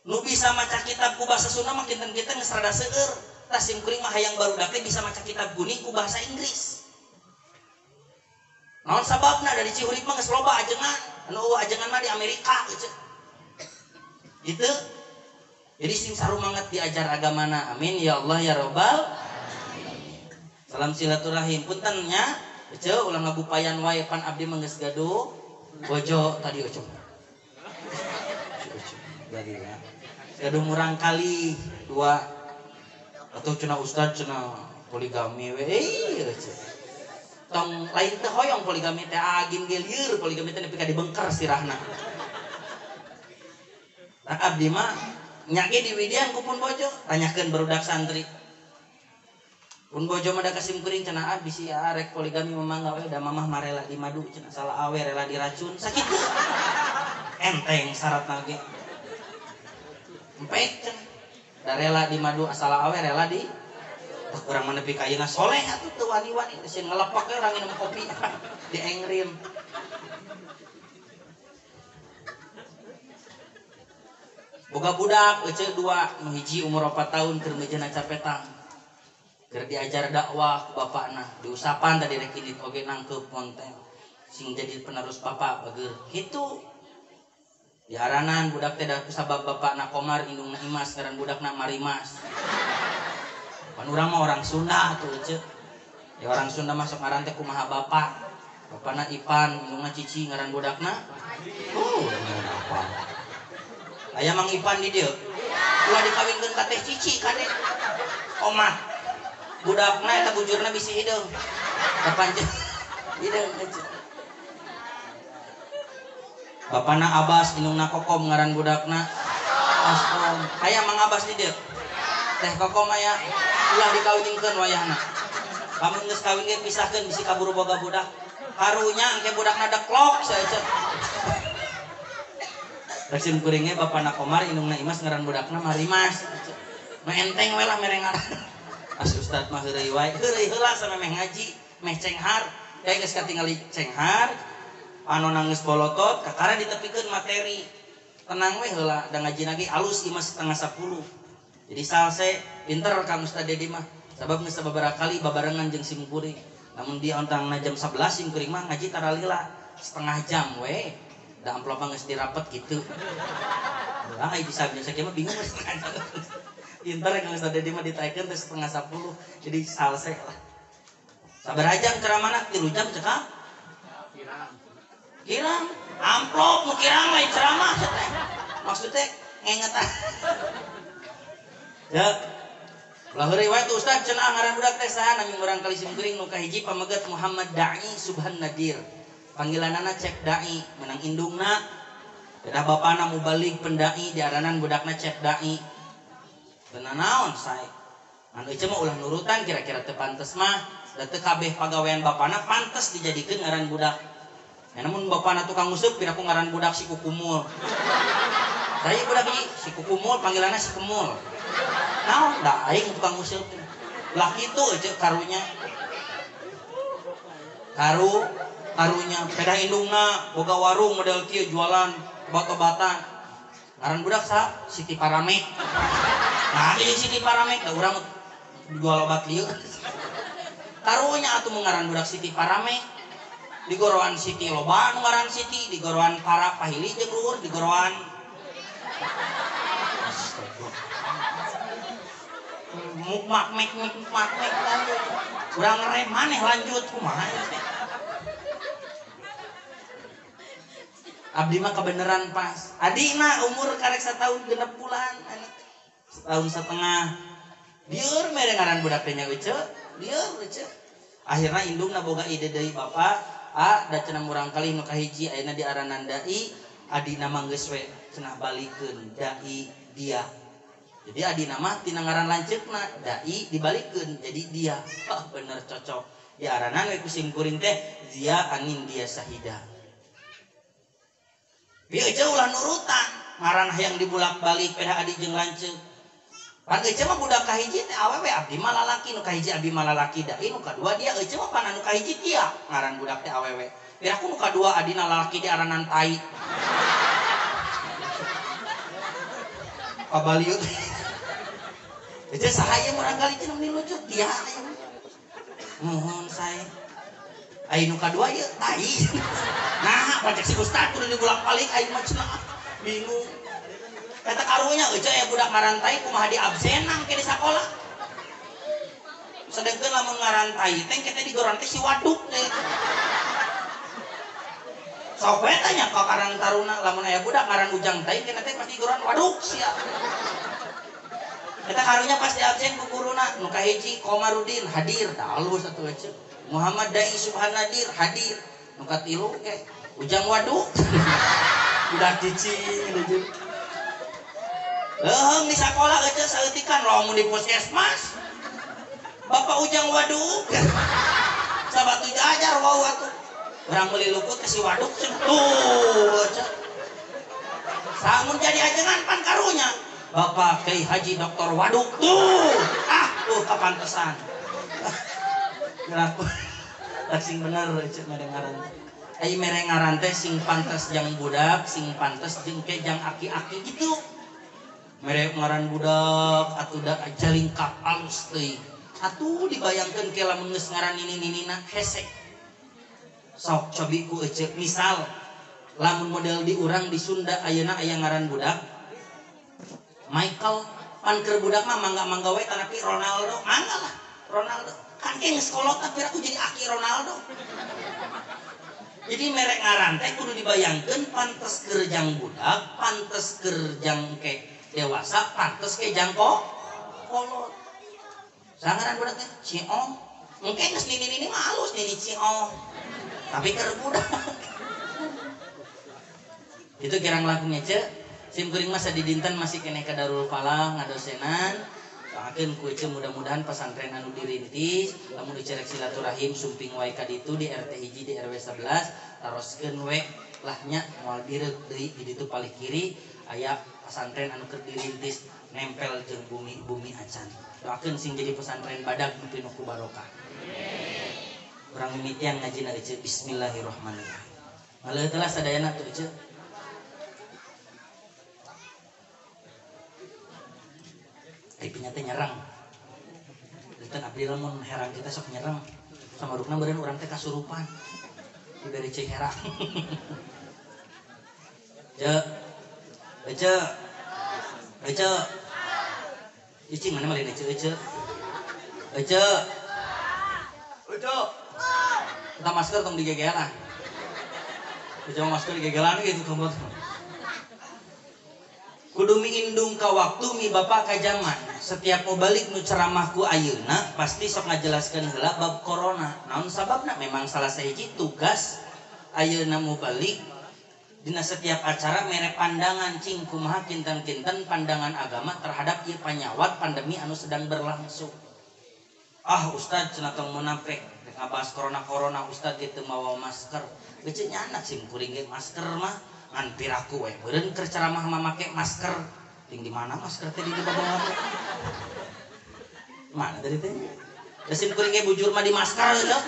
Nu bisa maca kitab ku bahasa Sunda mah kinten-kinten geus rada seueur. Tah sim kuring mah hayang barudak teh bisa maca kitab kuning ku bahasa Inggris. Naon sababna dari Cihurip mah geus loba ajengan, anu eueuh ajengan mah di Amerika ece. Gitu. Jadi sing sarumanget diajar agamana. Amin ya Allah ya Rabbal. Salam silaturahim. Punten nya, ece ulah ngagupayan wae pan abdi mah geus gaduh bojo tadi ece. Jadi ya. Gaduh murang kali 2 atau cenah ustad cenah poligami we ece. Tong lain teh hoyong poligami teh agin ge lieur poligami teh nepi ka dibengker sirahna. Tah abdi mah nya ge diwidian ku pun bojo, tanyakeun barudak santri. Pun bojo mah da ka sim kuring cenah bisi arek poligami mamangga we da mamah marela di madu cenah salah awe rela diracun sakitu. Enteng syaratna ge. Empek cenah. Da rela di madu asal awe rela di tah urang mah nepi ka ayeuna soleh atuh teu wani-wani sieun ngelepak we urang minum kopi diengrin. Boga budak ece 2, nu hiji umur 4 tahun keur meujeuhna capetang. Keur diajar dakwah ku bapakna, diusapan tadi rek indit oge nangkeup konten. Sing jadi penerus bapak bageur. Kitu. Diaranan budak teh da kusabab bapakna Komar indungna Imas ngaran budakna Marimas. Pan urang mah orang Sunda atuh ece. Ya orang Sunda masuk ngaran teh kumaha bapak. Bapakna Ipan, indungna Cici ngaran budakna. Ngaran apa? Aya Mang Ipan di dieu. Ulah dikawinkeun ka teh Cici kade. Omah. Budakna eta bujurna bisi hideung. Kapanjang hideung ece. Bapana Abbas indungna Kokom ngaran budakna Askom. Aya Mang Abbas di dieu. Teh Kokom aya. Ulah dikawinkeun wayahna. Lamun geus kawin ge pisahkeun bisi kaburu boga budak. Karunya engke budakna deklok saeuceut. Resim kuringnya bapana Komar indungna Imas ngaran budakna Marimas. Nu enteng we lah mere ngaran. As ustad mah heureuy wae. Heureuy heula samemeh ngaji, meh cenghar. Kayak geus katingali cenghar. Anu nangis bolotot, kakara ditepikeun materi. Tenang we heula, da ngaji lagi alus ieu mah 9:30. Jadi salse pinter Kang Ustad Dedi mah. Sabab geus sababaraha kali babarengan jeung sim kuring. Lamun dia ontangna jam 11 sim kuring mah ngaji taralila setengah jam we. Da amplop geus dirapet gitu. Ah bisa biasa kieu mah bingung setengah jam. Pinter Kang Ustad Dedi mah ditaekeun teh 9:30. Jadi salse lah. Sabaraha jam ceramahna? 3 jam cekap. Kirang, amplop nu kirang lain ceramah teh. Maksudnya ngengetan. Ya. Ulah heureuy wae tuh ustaz cenah ngaran budak teh saha nami urang kali sim kuring nu kahiji pameget Muhammad Da'i Subhan Nadir. Panggilanana Cep Da'i, menang indungna. Dadah bapana mubalig pendai diaranan budakna Cep Da'i. Teu nanaon sae. Anu ieu mah ulah nurutan kira-kira teu pantes mah, da teu kabeh pagawean bapana pantes dijadikeun ngaran budak. Ya, namun bapana tukang nguseup piraku ngaran budak si Kukumul. Saya budak ieu si Kukumul panggilanna si Kemul. Naon da aing tukang nguseup. Lah kitu euceuk karunya. Karunya pedah indungna boga warung model kieu jualan obat-obatan. Ngaran budak sa Siti Paramek. Nah, ini Siti Paramek da urang jual obat lieu. Karunya atuh mun ngaran budak Siti Paramek. Di goroan Siti loba nu ngaran Siti, di goroan para pahili jeung luhur, di goroan mukmak mek mek mak mek urang ngerem maneh lanjut kumaha teh. Abdi mah kebeneran pas. Adina umur karek setahun 6 bulan, setahun setengah. Lieur mere ngaran budak teh nya euceu, lieur euceu. Akhirna indungna boga ide deui bapak, ah da cenah murang kali nu kahiji ayeuna diaranan dai, adina mah geus we cenah balikeun dai dia. Jadi adina mah tina ngaran lanceukna dai dibalikeun jadi dia. Ah bener cocok. Diaranan we ku simkuring teh Zia Anin Dia Sahida. Bieu euceu ulah nurutan, ngaran hayang dibulak-balik pedah adi jeung lanceuk. Pan euceu mah budak kahiji teh awewe abdi mah lalaki, nu kahiji abdi mah lalaki dai, nu kadua dia euceu mah pan anu kahiji dia ngaran budak teh awewe. Piraku nu kadua adina lalaki diaranan tai. Kabaliut. Euceu saha ieu murang kali cenah meni lucu dia aya. Nuhun sae. Ai nu kadua ieu tai. Nah, pacek si ustad kudu dibulak-balik aing mah cenah bingung. Kata karunya euceu aya budak ngaran tai kumaha di absenan ke di sakola. Sedengkeun lamun ngaran tai teh kita digoran teh si waduk teh. Sok we tanya ka karang taruna lamun aya budak ngaran Ujang tai kena teh pasti goran waduk sia. Eta karunya pasti absen ku guruna nu kahiji Komarudin hadir da alus atuh euceu. Muhammad Dai Subhanadir hadir. Nu katilu ke Ujang waduk. Budak cicing deui. Leuheung di sakola euceu saeutikan lamun di puskesmas. Bapak Ujang waduk. Sabatu jajar wau atuh. Urang meuli lukut ke si waduk cenah. Tuh euceu. Samun jadi ajengan pan karunya. Bapak Kiai Haji Doktor Waduk tuh. Ah, tuh kapantesan. Ngelaku. Sing bener euceu mere ngaran. Ai mere ngaran teh sing pantes jang budak, sing pantes jeung ke jang aki-aki gitu. Mere ngaran budak atuh da jalingkap alus teuing. Atuh dibayangkeun ke lamun geus ngaran nini-ninina hese. Sok cobi ku euceu misal lamun model di urang di Sunda ayeuna aya ngaran budak Michael pan keur budak mah mangga-mangga we tanapi Ronaldo mangga lah Ronaldo kan ke geus kolot tapi aku jadi aki Ronaldo. Jadi merek ngaran teh kudu dibayangkeun pantes keur jang budak, pantes keur jang ke dewasa, pantes ke jang kolot. Sangaran budak teh Ciong. Engke geus nini-nini mah halus nini Ciong. Tapi keur budak. Itu kirang langkungnya ce. Sim kuring mah sadidinten masih keneh ka Darul Falah ngadosenan. Doakeun ku ece mudah-mudahan pesantren anu dirintis, lamun dicerek silaturahim sumping wae ka ditu di RT 1 di RW 11 taroskeun we lah nya moal direuk deui di ditu palih kiri aya pesantren anu keur dirintis nempel jeung bumi-bumi acan. Doakeun sing jadi pesantren badag nu pinuh ku barokah. Urang mimitian ngajina ece bismillahirrahmanirrahim. Maleuh teh lah sadayana tuh ece. Pipinya teh nyerang. Dinten abdi lamun herang kita sok nyerang. Samarukna meureun urang teh kasurupan. Dibere cai herang. Ce. Ece. Ece. Icing mana malin ece ece. Ece. Ece. Kita masker tong digegelan. Ece masker digegelan gitu kamu. Kudu miindung ka waktu mi bapak ka zaman. Setiap mau balik nu ceramahku ayeuna pasti sok ngajelaskeun heula bab corona. Naon sababna? Memang salah sahiji tugas ayeuna mau balik dina setiap acara mere pandangan cing kumaha kinten-kinten pandangan agama terhadap ieu panyawat pandemi anu sedang berlangsung. Ah ustad cenah tong munafik rek ngabahas corona-corona ustad ge teu mawa masker. Geuceun nya anak sim kuring ge masker mah ngan piraku we meureun keur ceramah mah make masker. Ting di mana masker teh di babawah teh? Mana tadi teh? Da sim kuring ge bujur mah di masker teh.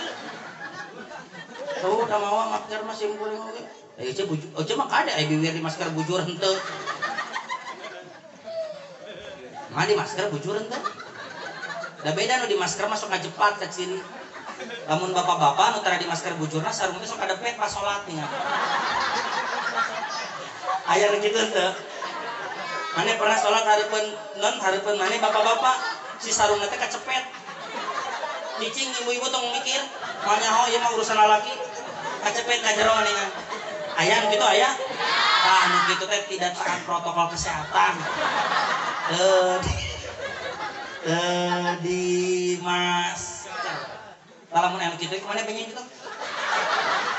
Tuh da mawa masker mah sim kuring oge. Ece bujur, ece mah kade aya biwir di masker bujur henteu. Mah di masker bujur henteu. Da beda nu di masker mah sok kajepat ka ciri. Lamun bapak-bapak nu tara di masker bujurna sarung teh sok kadepet pas salat nih. Aya nu kitu henteu. Mane pernah salat hareupeun non hareupeun mane bapak-bapak si sarungna teh kacepet. Cicing ibu-ibu tong mikir, moal nyaho ieu mah urusan lalaki. Kacepet ka jero ningan. Aya nu kitu aya? Tah nu kitu teh tidak taat protokol kesehatan. Di masker. Lamun anu kitu kumaha benjing kitu?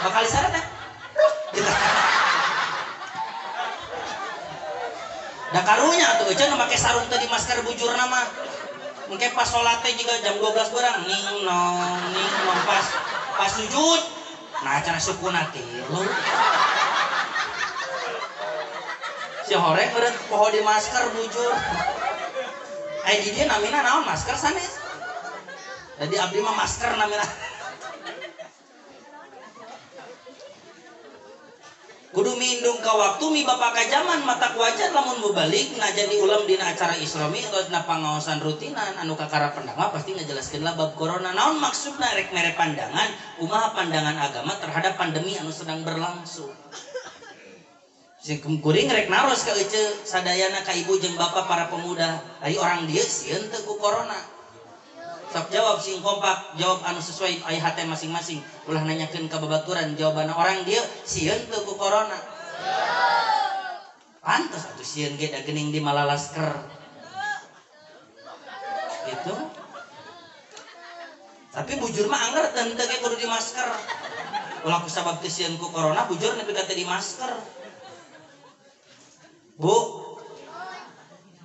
Bakal diseret teh. Gitu. Da karunya atuh euceun nu make sarung teh di masker bujurna mah. Engke pas salat teh juga jam 12 berang ning nong pas sujud. Nah cara sukuna tilu. Si horeng beureut poho di masker bujur. Ai di dieu namina naon masker sanes. Jadi abdi mah masker namina. Kudu mindung ka waktu mi bapak ka zaman mata wajar lamun balik najan diulam dina acara islami atau dina pangaosan rutinan anu kakara pendang pasti ngajelaskeun lah bab corona naon maksudna rek mere pandangan kumaha pandangan agama terhadap pandemi anu sedang berlangsung. Si kuring rek naros ka ece sadayana ka ibu jeung bapak para pemuda ari orang dieu sieun teu ku corona. Sok jawab sing kompak, jawab anu sesuai aya hate masing-masing. Ulah nanyakeun ka babaturan jawabanna orang dieu sieun teu ku corona. Pantes atuh sieun ge da geuning di malalasker. Gitu. Tapi bujur mah angger teu ge kudu di masker. Ulah ku sabab teu sieun ku corona bujur nepi ka teu di masker. Bu,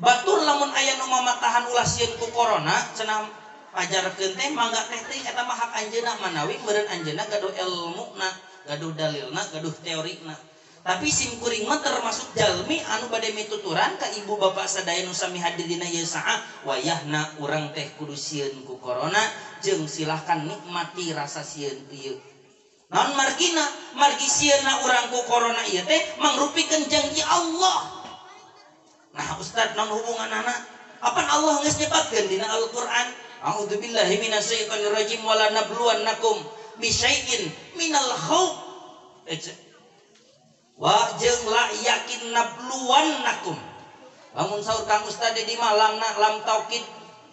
batur lamun aya nu mamatahan ulah sieun ku corona cenah ajarkeun teh mangga teh teh eta mah hak anjeunna manawi meureun anjeunna gaduh elmuna, gaduh dalilna, gaduh teorina. Tapi sim kuring mah termasuk jalmi anu bade mituturan ka ibu bapak sadaya nu sami hadir dina ieu saat wayahna urang teh kudu sieun ku corona jeung silahkan nikmati rasa sieun ieu. Naon margina? Margi sieunna urang ku corona ieu teh mangrupikeun janji Allah. Nah ustad naon hubunganana? Apan Allah geus nyebatkeun dina Al-Qur'an? A'udzubillahi minasyaitonirrajim wala nabluwannakum bisyai'in minal khauf. Wa jeung la yakin nabluwannakum. Lamun saur Kang Ustad di malam na lam taukid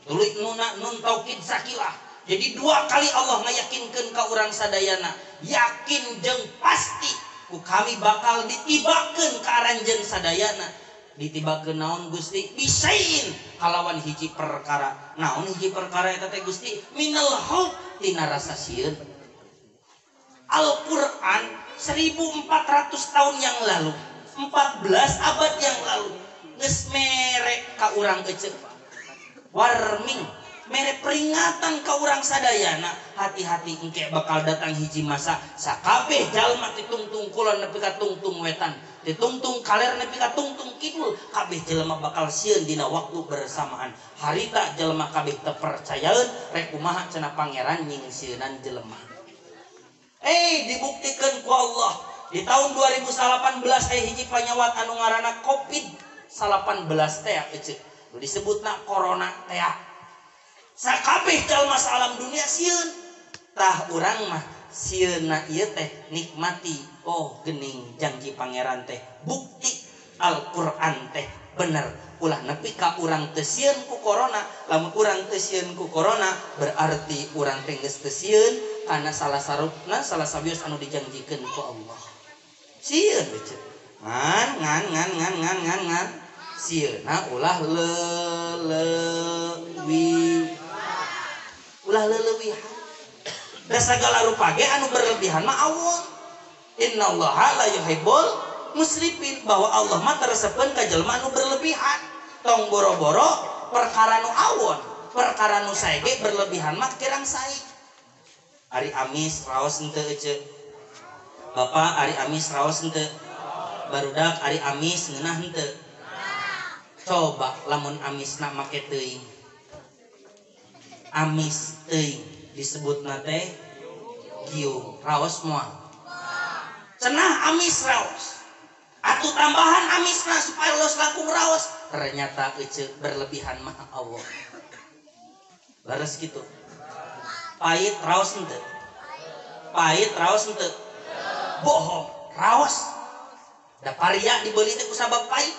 tuluy nuna nun taukid sakilah. Jadi dua kali Allah ngayakinkeun ka urang sadayana, yakin jeung pasti ku kami bakal ditibakeun ka aranjeun sadayana. Ditibakeun naon Gusti? Bisain kalawan hiji perkara. Naon hiji perkara eta teh Gusti? Minal khauf tina rasa sieun. Al-Qur'an 1400 tahun yang lalu, 14 abad yang lalu geus mere ka urang ece. Warming, mere peringatan ka urang sadayana, hati-hati engke bakal datang hiji masa sakabeh jalma ditungtung kulon nepi ka tungtung wetan, ditungtung kaler nepi ka tungtung kidul, kabeh jelema bakal sieun dina waktu bersamaan. Harita jelema kabeh teu percayaeun rek kumaha cenah pangeran nyingsieunan jelema. Dibuktikan ku Allah di tahun 2018 aya hiji panyawat anu ngaranna Covid-19 teh ece. Nu disebutna corona teh. Sakabeh jalma alam dunia sieun. Tah urang mah sieunna ieu teh nikmati. Oh gening janji pangeran teh bukti Al-Qur'an teh bener. Ulah nepi ka urang teu sieun ku corona. Lamun urang teu sieun ku corona berarti urang teh geus teu sieun kana salah sarupna salah sabios anu dijanjikeun ku Allah. Sieun ece. Ngan ngan ngan ngan ngan ngan ngan sieunna ulah leleuwi. Ulah leleuwihan. Da sagala rupa ge anu berlebihan mah awon. Innallaha la yuhibbul musrifin, bahwa Allah mah teresepeun ka jelema anu berlebihan. Tong boro-boro perkara nu awon, perkara nu sae ge berlebihan mah kirang sae. Ari amis raos henteu ece. Bapak ari amis raos henteu. Barudak ari amis ngeunah henteu. Coba lamun amisna make teuing. Amis teuing disebutna teh giung. Raos moal? Cenah amis raos. Atuh tambahan amisna supaya los langkung raos. Ternyata ece berlebihan mah Allah. Leres gitu. Pahit raos henteu? Pahit raos henteu? Bohong, raos. Da paria dibeli teh ku sabab pahit.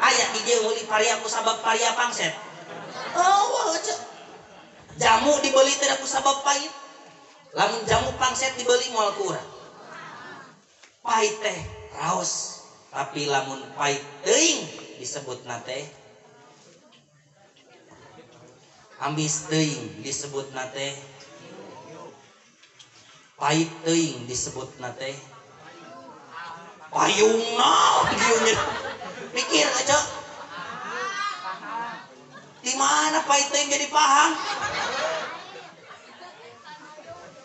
Aya di dieu meuli paria ku sabab paria pangset. Oh, ece. Jamu dibeli teh ku sabab pahit. Lamun jamu pangset dibeli moal ku urang. Pahit teh raos, tapi lamun pahit teuing disebutna teh amis teuing disebutna teh pahit teuing disebutna teh payung naon giungnya. Mikir aja. Di mana pahit teuing jadi pahang?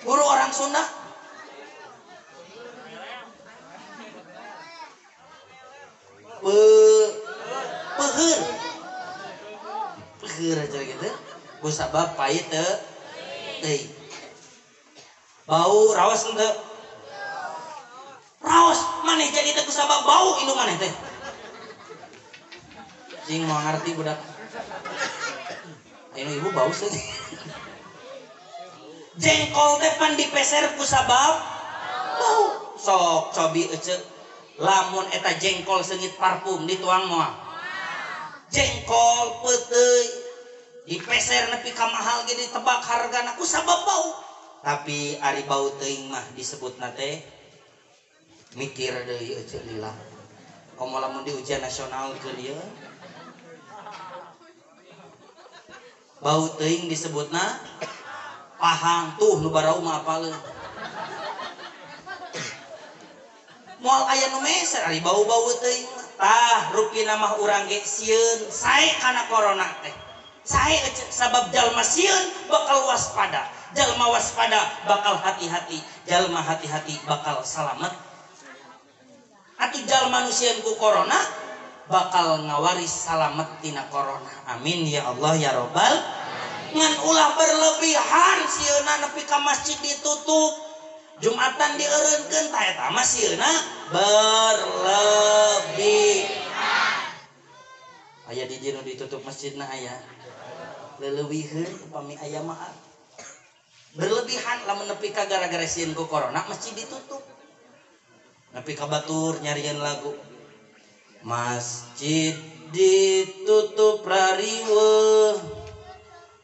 Guru orang Sunda. Peuheur. Peuheur aja gitu. Ku sabab pahit teuing. Bau raos henteu? Raos, maneh jadi teh ku sabab bau indung maneh teh. Cing mau ngerti budak. Ayo ibu bau sih. Jengkol teh pan dipeser ku sabab bau. Sok cobi ece lamun eta jengkol seungit parfum dituang moal. Jengkol peuteuy dipeser nepi ka mahal ge ditebak hargana ku sabab bau. Tapi ari bau teuing mah disebutna teh mikir deui ece lila. Komo lamun di ujian nasional keur ieu. Bau teuing disebutna pahang tuh nu barau mah apaleun. Moal aya nu meser ari bau-bau teuing mah. Tah rupina mah urang ge sieun sae kana corona teh. Sae sabab jalma sieun bakal waspada. Jalma waspada bakal hati-hati, jalma hati-hati bakal salamet. Atuh jalma nu sieun ku corona bakal ngawaris salamet tina corona. Amin ya Allah ya robbal. Ngan ulah berlebihan sieuna nepi ka masjid ditutup, Jumatan dieureunkeun, tah eta mah sieuna berlebihan. Aya di dieu nu ditutup masjidna aya. Leleuwiheun upami aya mah berlebihan lamun nepi ka gara-gara sieun ku corona masjid ditutup. Nepi ka batur nyarieun lagu. Masjid ditutup rariweuh,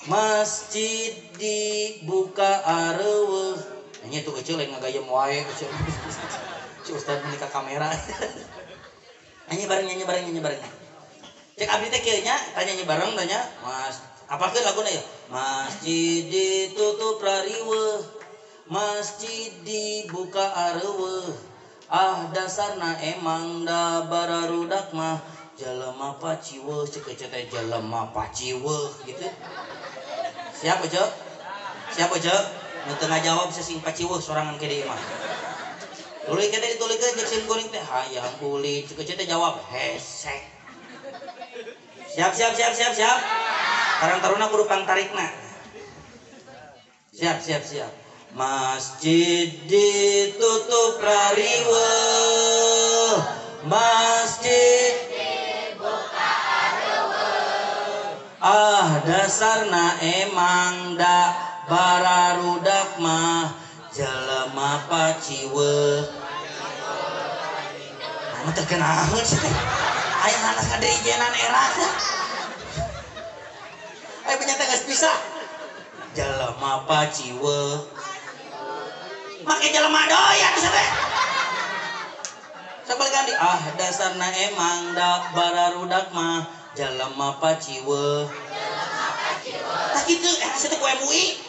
masjid dibuka areuweuh. Nya tuh kecil lain ngagayem wae kecil. Si ustad menikah kamera. Nyanyi bareng, nyanyi bareng, nyanyi bareng. Cek abdi teh kieu nya, tanya nyanyi bareng tanya, Mas, apakeun laguna ya? Masjid ditutup rariweuh, masjid dibuka areuweuh. Ah dasarna emang da bararudak mah jelema paciweuh, cek ece teh jelema paciweuh gitu. Siap ece? Siap ece? Nu teu ngajawab sesing paciweuh sorangan ke deui mah. Tuluy ke teh ditulikeun jeung sim kuring teh hayang kulit, cek ece teh jawab hesek. Siap siap siap siap siap. Karang taruna kudu pangtarikna. Siap siap siap. Masjid ditutup rariweuh, masjid dibuka areuweuh. Ah dasarna emang da bararudak mah jelema paciweuh. Anu teh kenaeun sih teh. Aya hanas ka diijenan era. Aya punya teh geus bisa. Jelema paciweuh. Make jelema doyan bisa teh. Sabalik ganti. Ah dasarna emang da bararudak mah jelema paciweuh. Tah kitu sia teh ku MUI.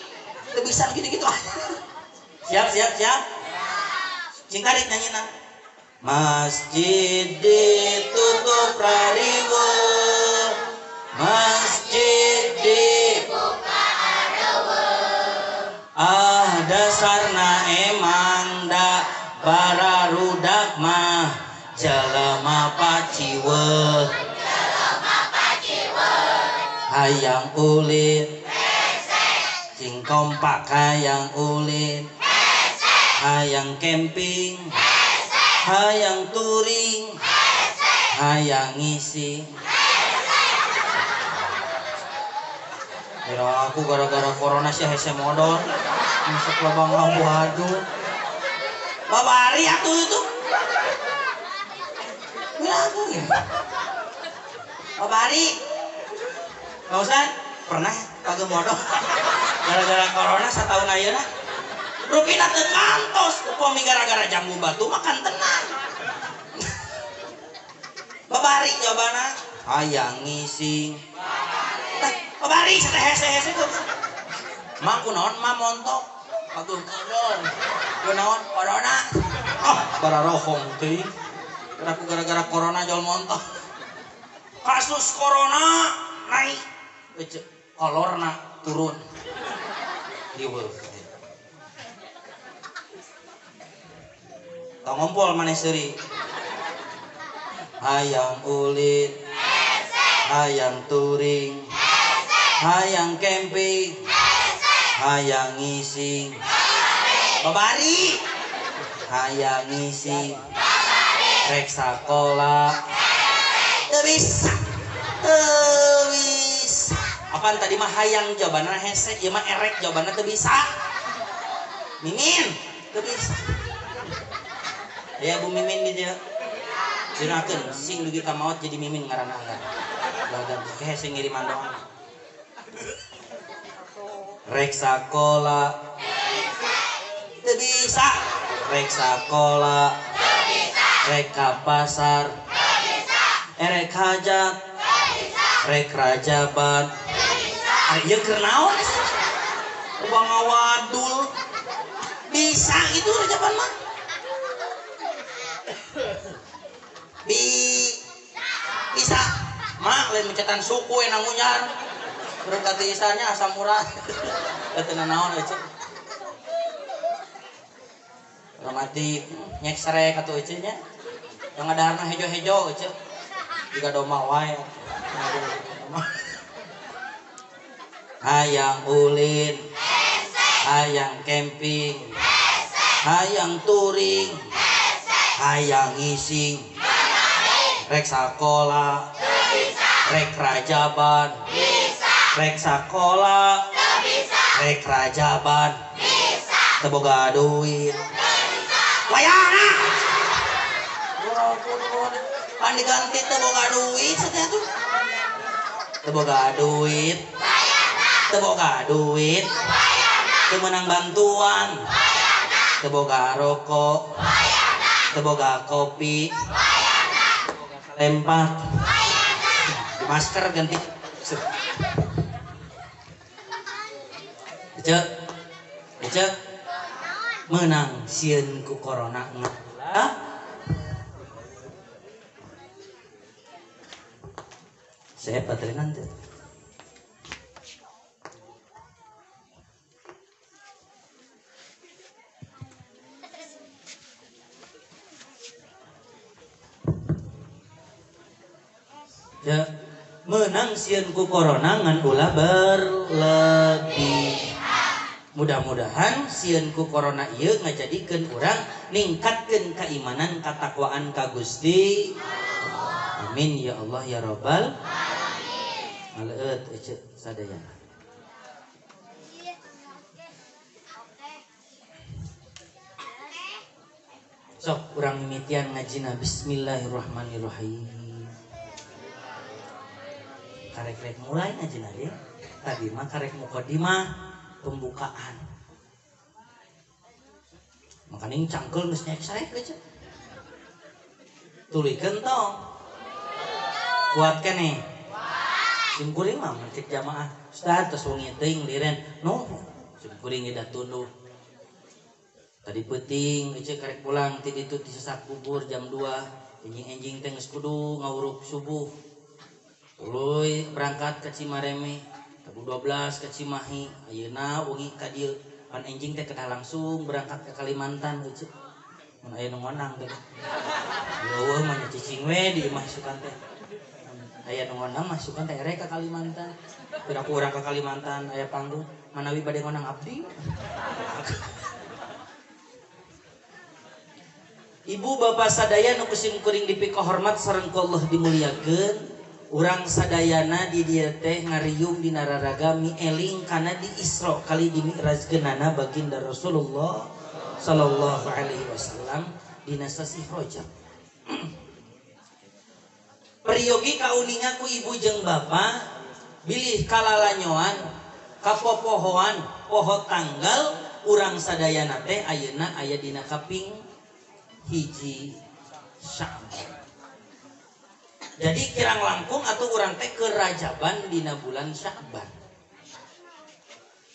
Teu bisa gitu-gitu. Siap siap siap. Cing tarik nyanyina. Masjid ditutup rariweuh, masjid dibuka areuweuh. Ah dasarna emang da bararudak mah jelema paciweuh. Jelema paciweuh. Hayang ulin hese. Sing kompak hayang ulin, hayang camping, hayang touring, hayang ngisi. Kira aku gara-gara corona sih hese modal masuk lubang lampu aduh. Babari atuh itu. Aku ya. Babari. Pak Ustad, pernah kagak modal gara-gara corona setahun ayeuna. Rupina teu kantos upami gara-gara jambu batu makan tenang. Babari jawabana hayang ngising. Babari hese-hese tuh. Mang kunaon ma montok. Pageuh kodol. Kunaon corona. Oh, bararohong teuing. Aku gara-gara corona jual montok. Kasus corona naik. Kolorna turun. Diweuh. Tong ngompol maneh seuri. Hayang ulin, hayang touring, hayang camping, hayang ngising. Babari. Hayang ngising. Rek sakola. Teu bisa. Teu bisa. Apaan tadi mah hayang jawabanna hese, ieu mah erek jawabanna teu bisa. Mimin, teu bisa. Ya Bu Mimin di dieu. Dinakeun sing dugi ka maot jadi Mimin ngaranna anggar. Badan hese ngiriman doa. Rek sakola. Teu bisa. Rek sakola. Rek ka pasar. Erek hajat. Rek rajaban. Ari ieu keur naon? Ubang ngawadul. Bisa gitu rajaban mah. Bisa. Mak lain mencetan suku enang ngunyar. Terus kati isanya asam urat. Teu naon euy. Romantik nyek serek atuh euy nya. Yang ngadaharna hejo-hejo euy. Jiga domba wae. Hayang ulin, hayang camping, hayang touring, hayang ngising. Rek sakola, rek rajaban, rek sakola, rek rajaban, teu boga duit. Wayahna. Pan diganti teu boga duit sateh tuh. Teu boga duit. Teu boga duit. Teu meunang bantuan. Teu boga rokok. Teu boga kopi. Lempak. Di masker ganti. Cek. Cek. Menang sieun ku corona ngeulah. Saya baterai teu. Ya, menang sieun ku corona ngan ulah berlebih. Mudah-mudahan sieun ku corona ieu ngajadikeun urang ningkatkeun keimanan katakwaan ka Gusti. Amin ya Allah ya Rabbal alamin. Aleut ece sadayana. Sok urang mimitian ngajina bismillahirrahmanirrahim. Karek-rek mulai ngajina dia. Tadi mah karek mukadimah pembukaan. Makanya ini cangkel geus nyek-sarek aja. Tulikeun tong. Kuat keneh. Sim kuring mah mencek jamaah. Ustaz tos wengi teuing liren. Nu sim kuring ge da tunduh. Tadi peuting ece karek pulang ti ditu ti sesak kubur jam 2. Enjing-enjing teh geus kudu ngawuruk subuh. Tuluy berangkat ke Cimareme, tabu 12 ke Cimahi, ayeuna wengi ka dieu. Pan enjing teh kedah langsung berangkat ke Kalimantan ece. Mun aya nu ngonang teh. Leuweuh mah nya cicing we di imah sukan teh. Aya nu ngondang mah sugan teh erek ka Kalimantan. Piraku urang ka Kalimantan aya panggung manawi bade ngondang abdi. Ibu bapak sadaya nu kusim kuring dipikahormat sareng ku Allah dimuliakeun. Urang sadayana di dieu teh ngariung dina raraga mieling kana di Isra kali di Mi'rajkeunana baginda Rasulullah sallallahu alaihi wasallam dina sasih Rajab. Peryogi kauninga ku ibu jeung bapa bilih kalalanyoan kapopohoan poho tanggal urang sadayana teh ayeuna aya dina kaping 1 Sya'ban. Jadi kirang langkung atau urang teh kerajaban dina bulan Sya'ban.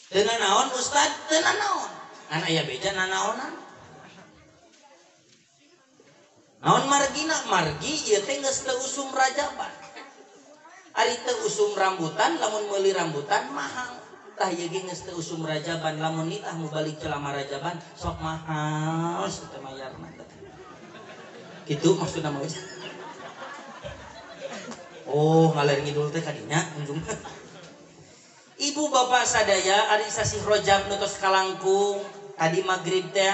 Teu nanaon ustad, teu nanaon. Ngan aya beja nanaonan. Naon margina? Margi ieu teh geus teu usum rajaban. Ari teu usum rambutan, lamun meuli rambutan mahal. Tah ieu ge geus teu usum rajaban, lamun nitah mu balik celama rajaban sok mahal teh mayarna. Kitu maksudna mah. Oh, ngalir ngidul teh kadinya unjungna. Ibu bapak sadaya ari sasih Rajab nu tos kalangkung tadi magrib teh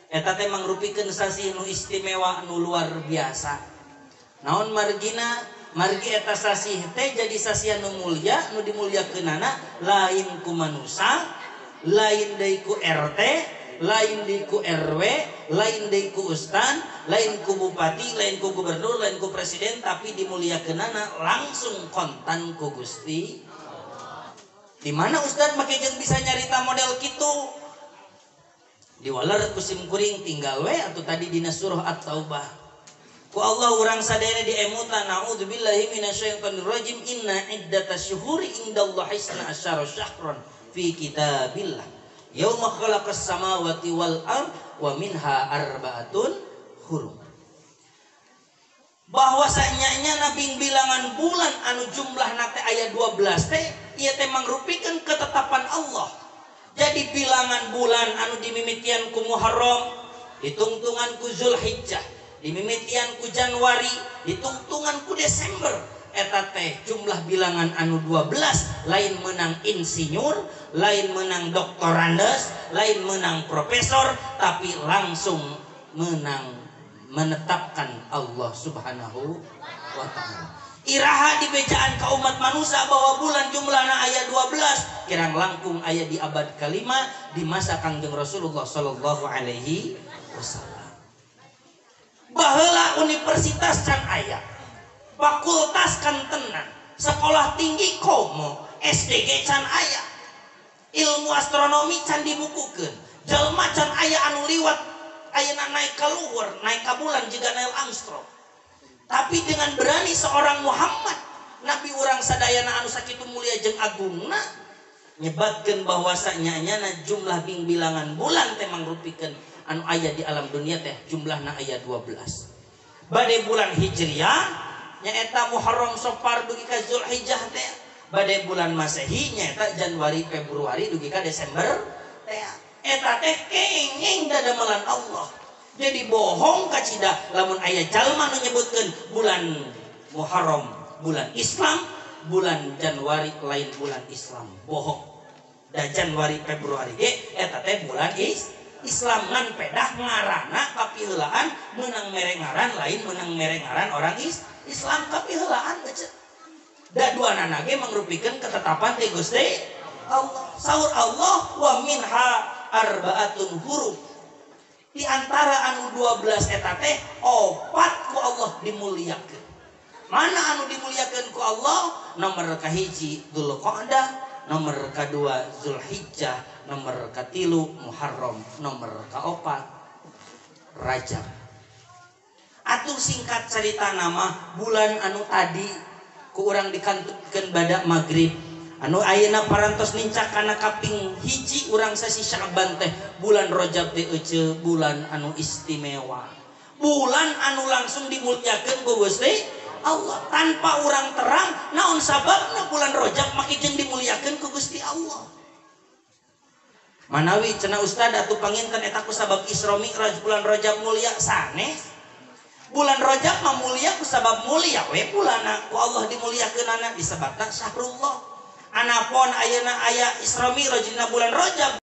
eta teh mangrupikeun sasih nu istimewa nu luar biasa. Naon margina? Margi eta sasih teh jadi sasih nu mulia, nu dimulyakeunana lain ku manusa, lain deui ku RT, lain deui ku RW, lain deui ku ustad, lain ku bupati, lain ku gubernur, lain ku presiden, tapi dimuliakeunana langsung kontan ku Gusti. Di mana ustad make jeung bisa nyarita model kitu? Diwaler ku sim kuring tinggal we atuh tadi dina surah At-Taubah. Ku Allah urang sadayana diemutan naudzubillahi minasyaitonir rajim inna iddatasy syuhuri indallahi isna asyara syahran fi kitabillah. Yauma khalaqas samawati wal ard wa minha arba'atun hurum. Bahwasanya nabi bilangan bulan anu jumlahna teh aya 12 teh ieu teh mangrupikeun ketetapan Allah. Jadi bilangan bulan anu dimimitian ku Muharram, ditungtungan ku Zulhijjah, dimimitian ku Januari, ditungtungan ku Desember. Eta teh jumlah bilangan anu 12 lain menang insinyur, lain menang doktorandes, lain menang profesor, tapi langsung menang menetapkan Allah Subhanahu wa ta'ala. Iraha dibejaan ka umat manusia bahwa bulan jumlahna aya 12 kirang langkung aya di abad kelima di masa Kangjeng Rasulullah sallallahu alaihi wasallam. Baheula universitas can aya, fakultas kan tenan, sekolah tinggi komo, SDG can aya, ilmu astronomi can dibukukeun, jelma can aya anu liwat ayeuna naik ka luhur, naik ka bulan jiga Neil Armstrong. Tapi dengan berani seorang Muhammad, nabi urang sadayana anu sakitu mulia jeung agungna nyebatkeun bahwasanya nyana jumlah bilangan bulan teh mangrupikeun anu aya di alam dunia teh jumlahna aya 12. Bade bulan Hijriah nyaeta Muharram Safar dugi ka Zulhijjah teh, bade bulan Masehi nyaeta Januari Februari dugi ka Desember teh. Eta teh kenging dadamelan Allah. Jadi bohong kacida lamun aya jalma nu nyebutkeun bulan Muharram bulan Islam, bulan Januari lain bulan Islam. Bohong. Da Januari Februari ge eta teh bulan Islam ngan pedah ngarana kapiheulaan meunang mere ngaran lain meunang mere ngaran orang Islam kapiheulaan geus. Da duanana ge mangrupikeun ketetapan ti Gusti Allah. Saur Allah wa minha arba'atun hurum. Di antara anu 12 eta teh opat ku Allah dimuliakeun. Mana anu dimuliakeun ku Allah? Nomor kahiji Dzulqa'dah, nomor kadua Zulhijjah, nomor katilu Muharram, nomor kaopat Rajab. Atuh singkat cerita nama bulan anu tadi ku urang dikantunkeun bada magrib anu ayeuna parantos nincak kana kaping hiji urang sasi Sya'ban teh bulan Rajab teh ece bulan anu istimewa, bulan anu langsung dimuliakeun ku Gusti Allah tanpa urang terang naon sababna bulan Rajab maki jeung dimuliakeun ku Gusti Allah. Manawi cenah ustad atuh panginten eta ku sabab Isra Mi'raj bulan Rajab mulia sanes. Bulan Rajab mah mulia ku sabab mulia we bulana ku Allah dimuliakeunana disebatna syahrullah. Anapun ayeuna aya Isra Mi'raj dina bulan Rajab.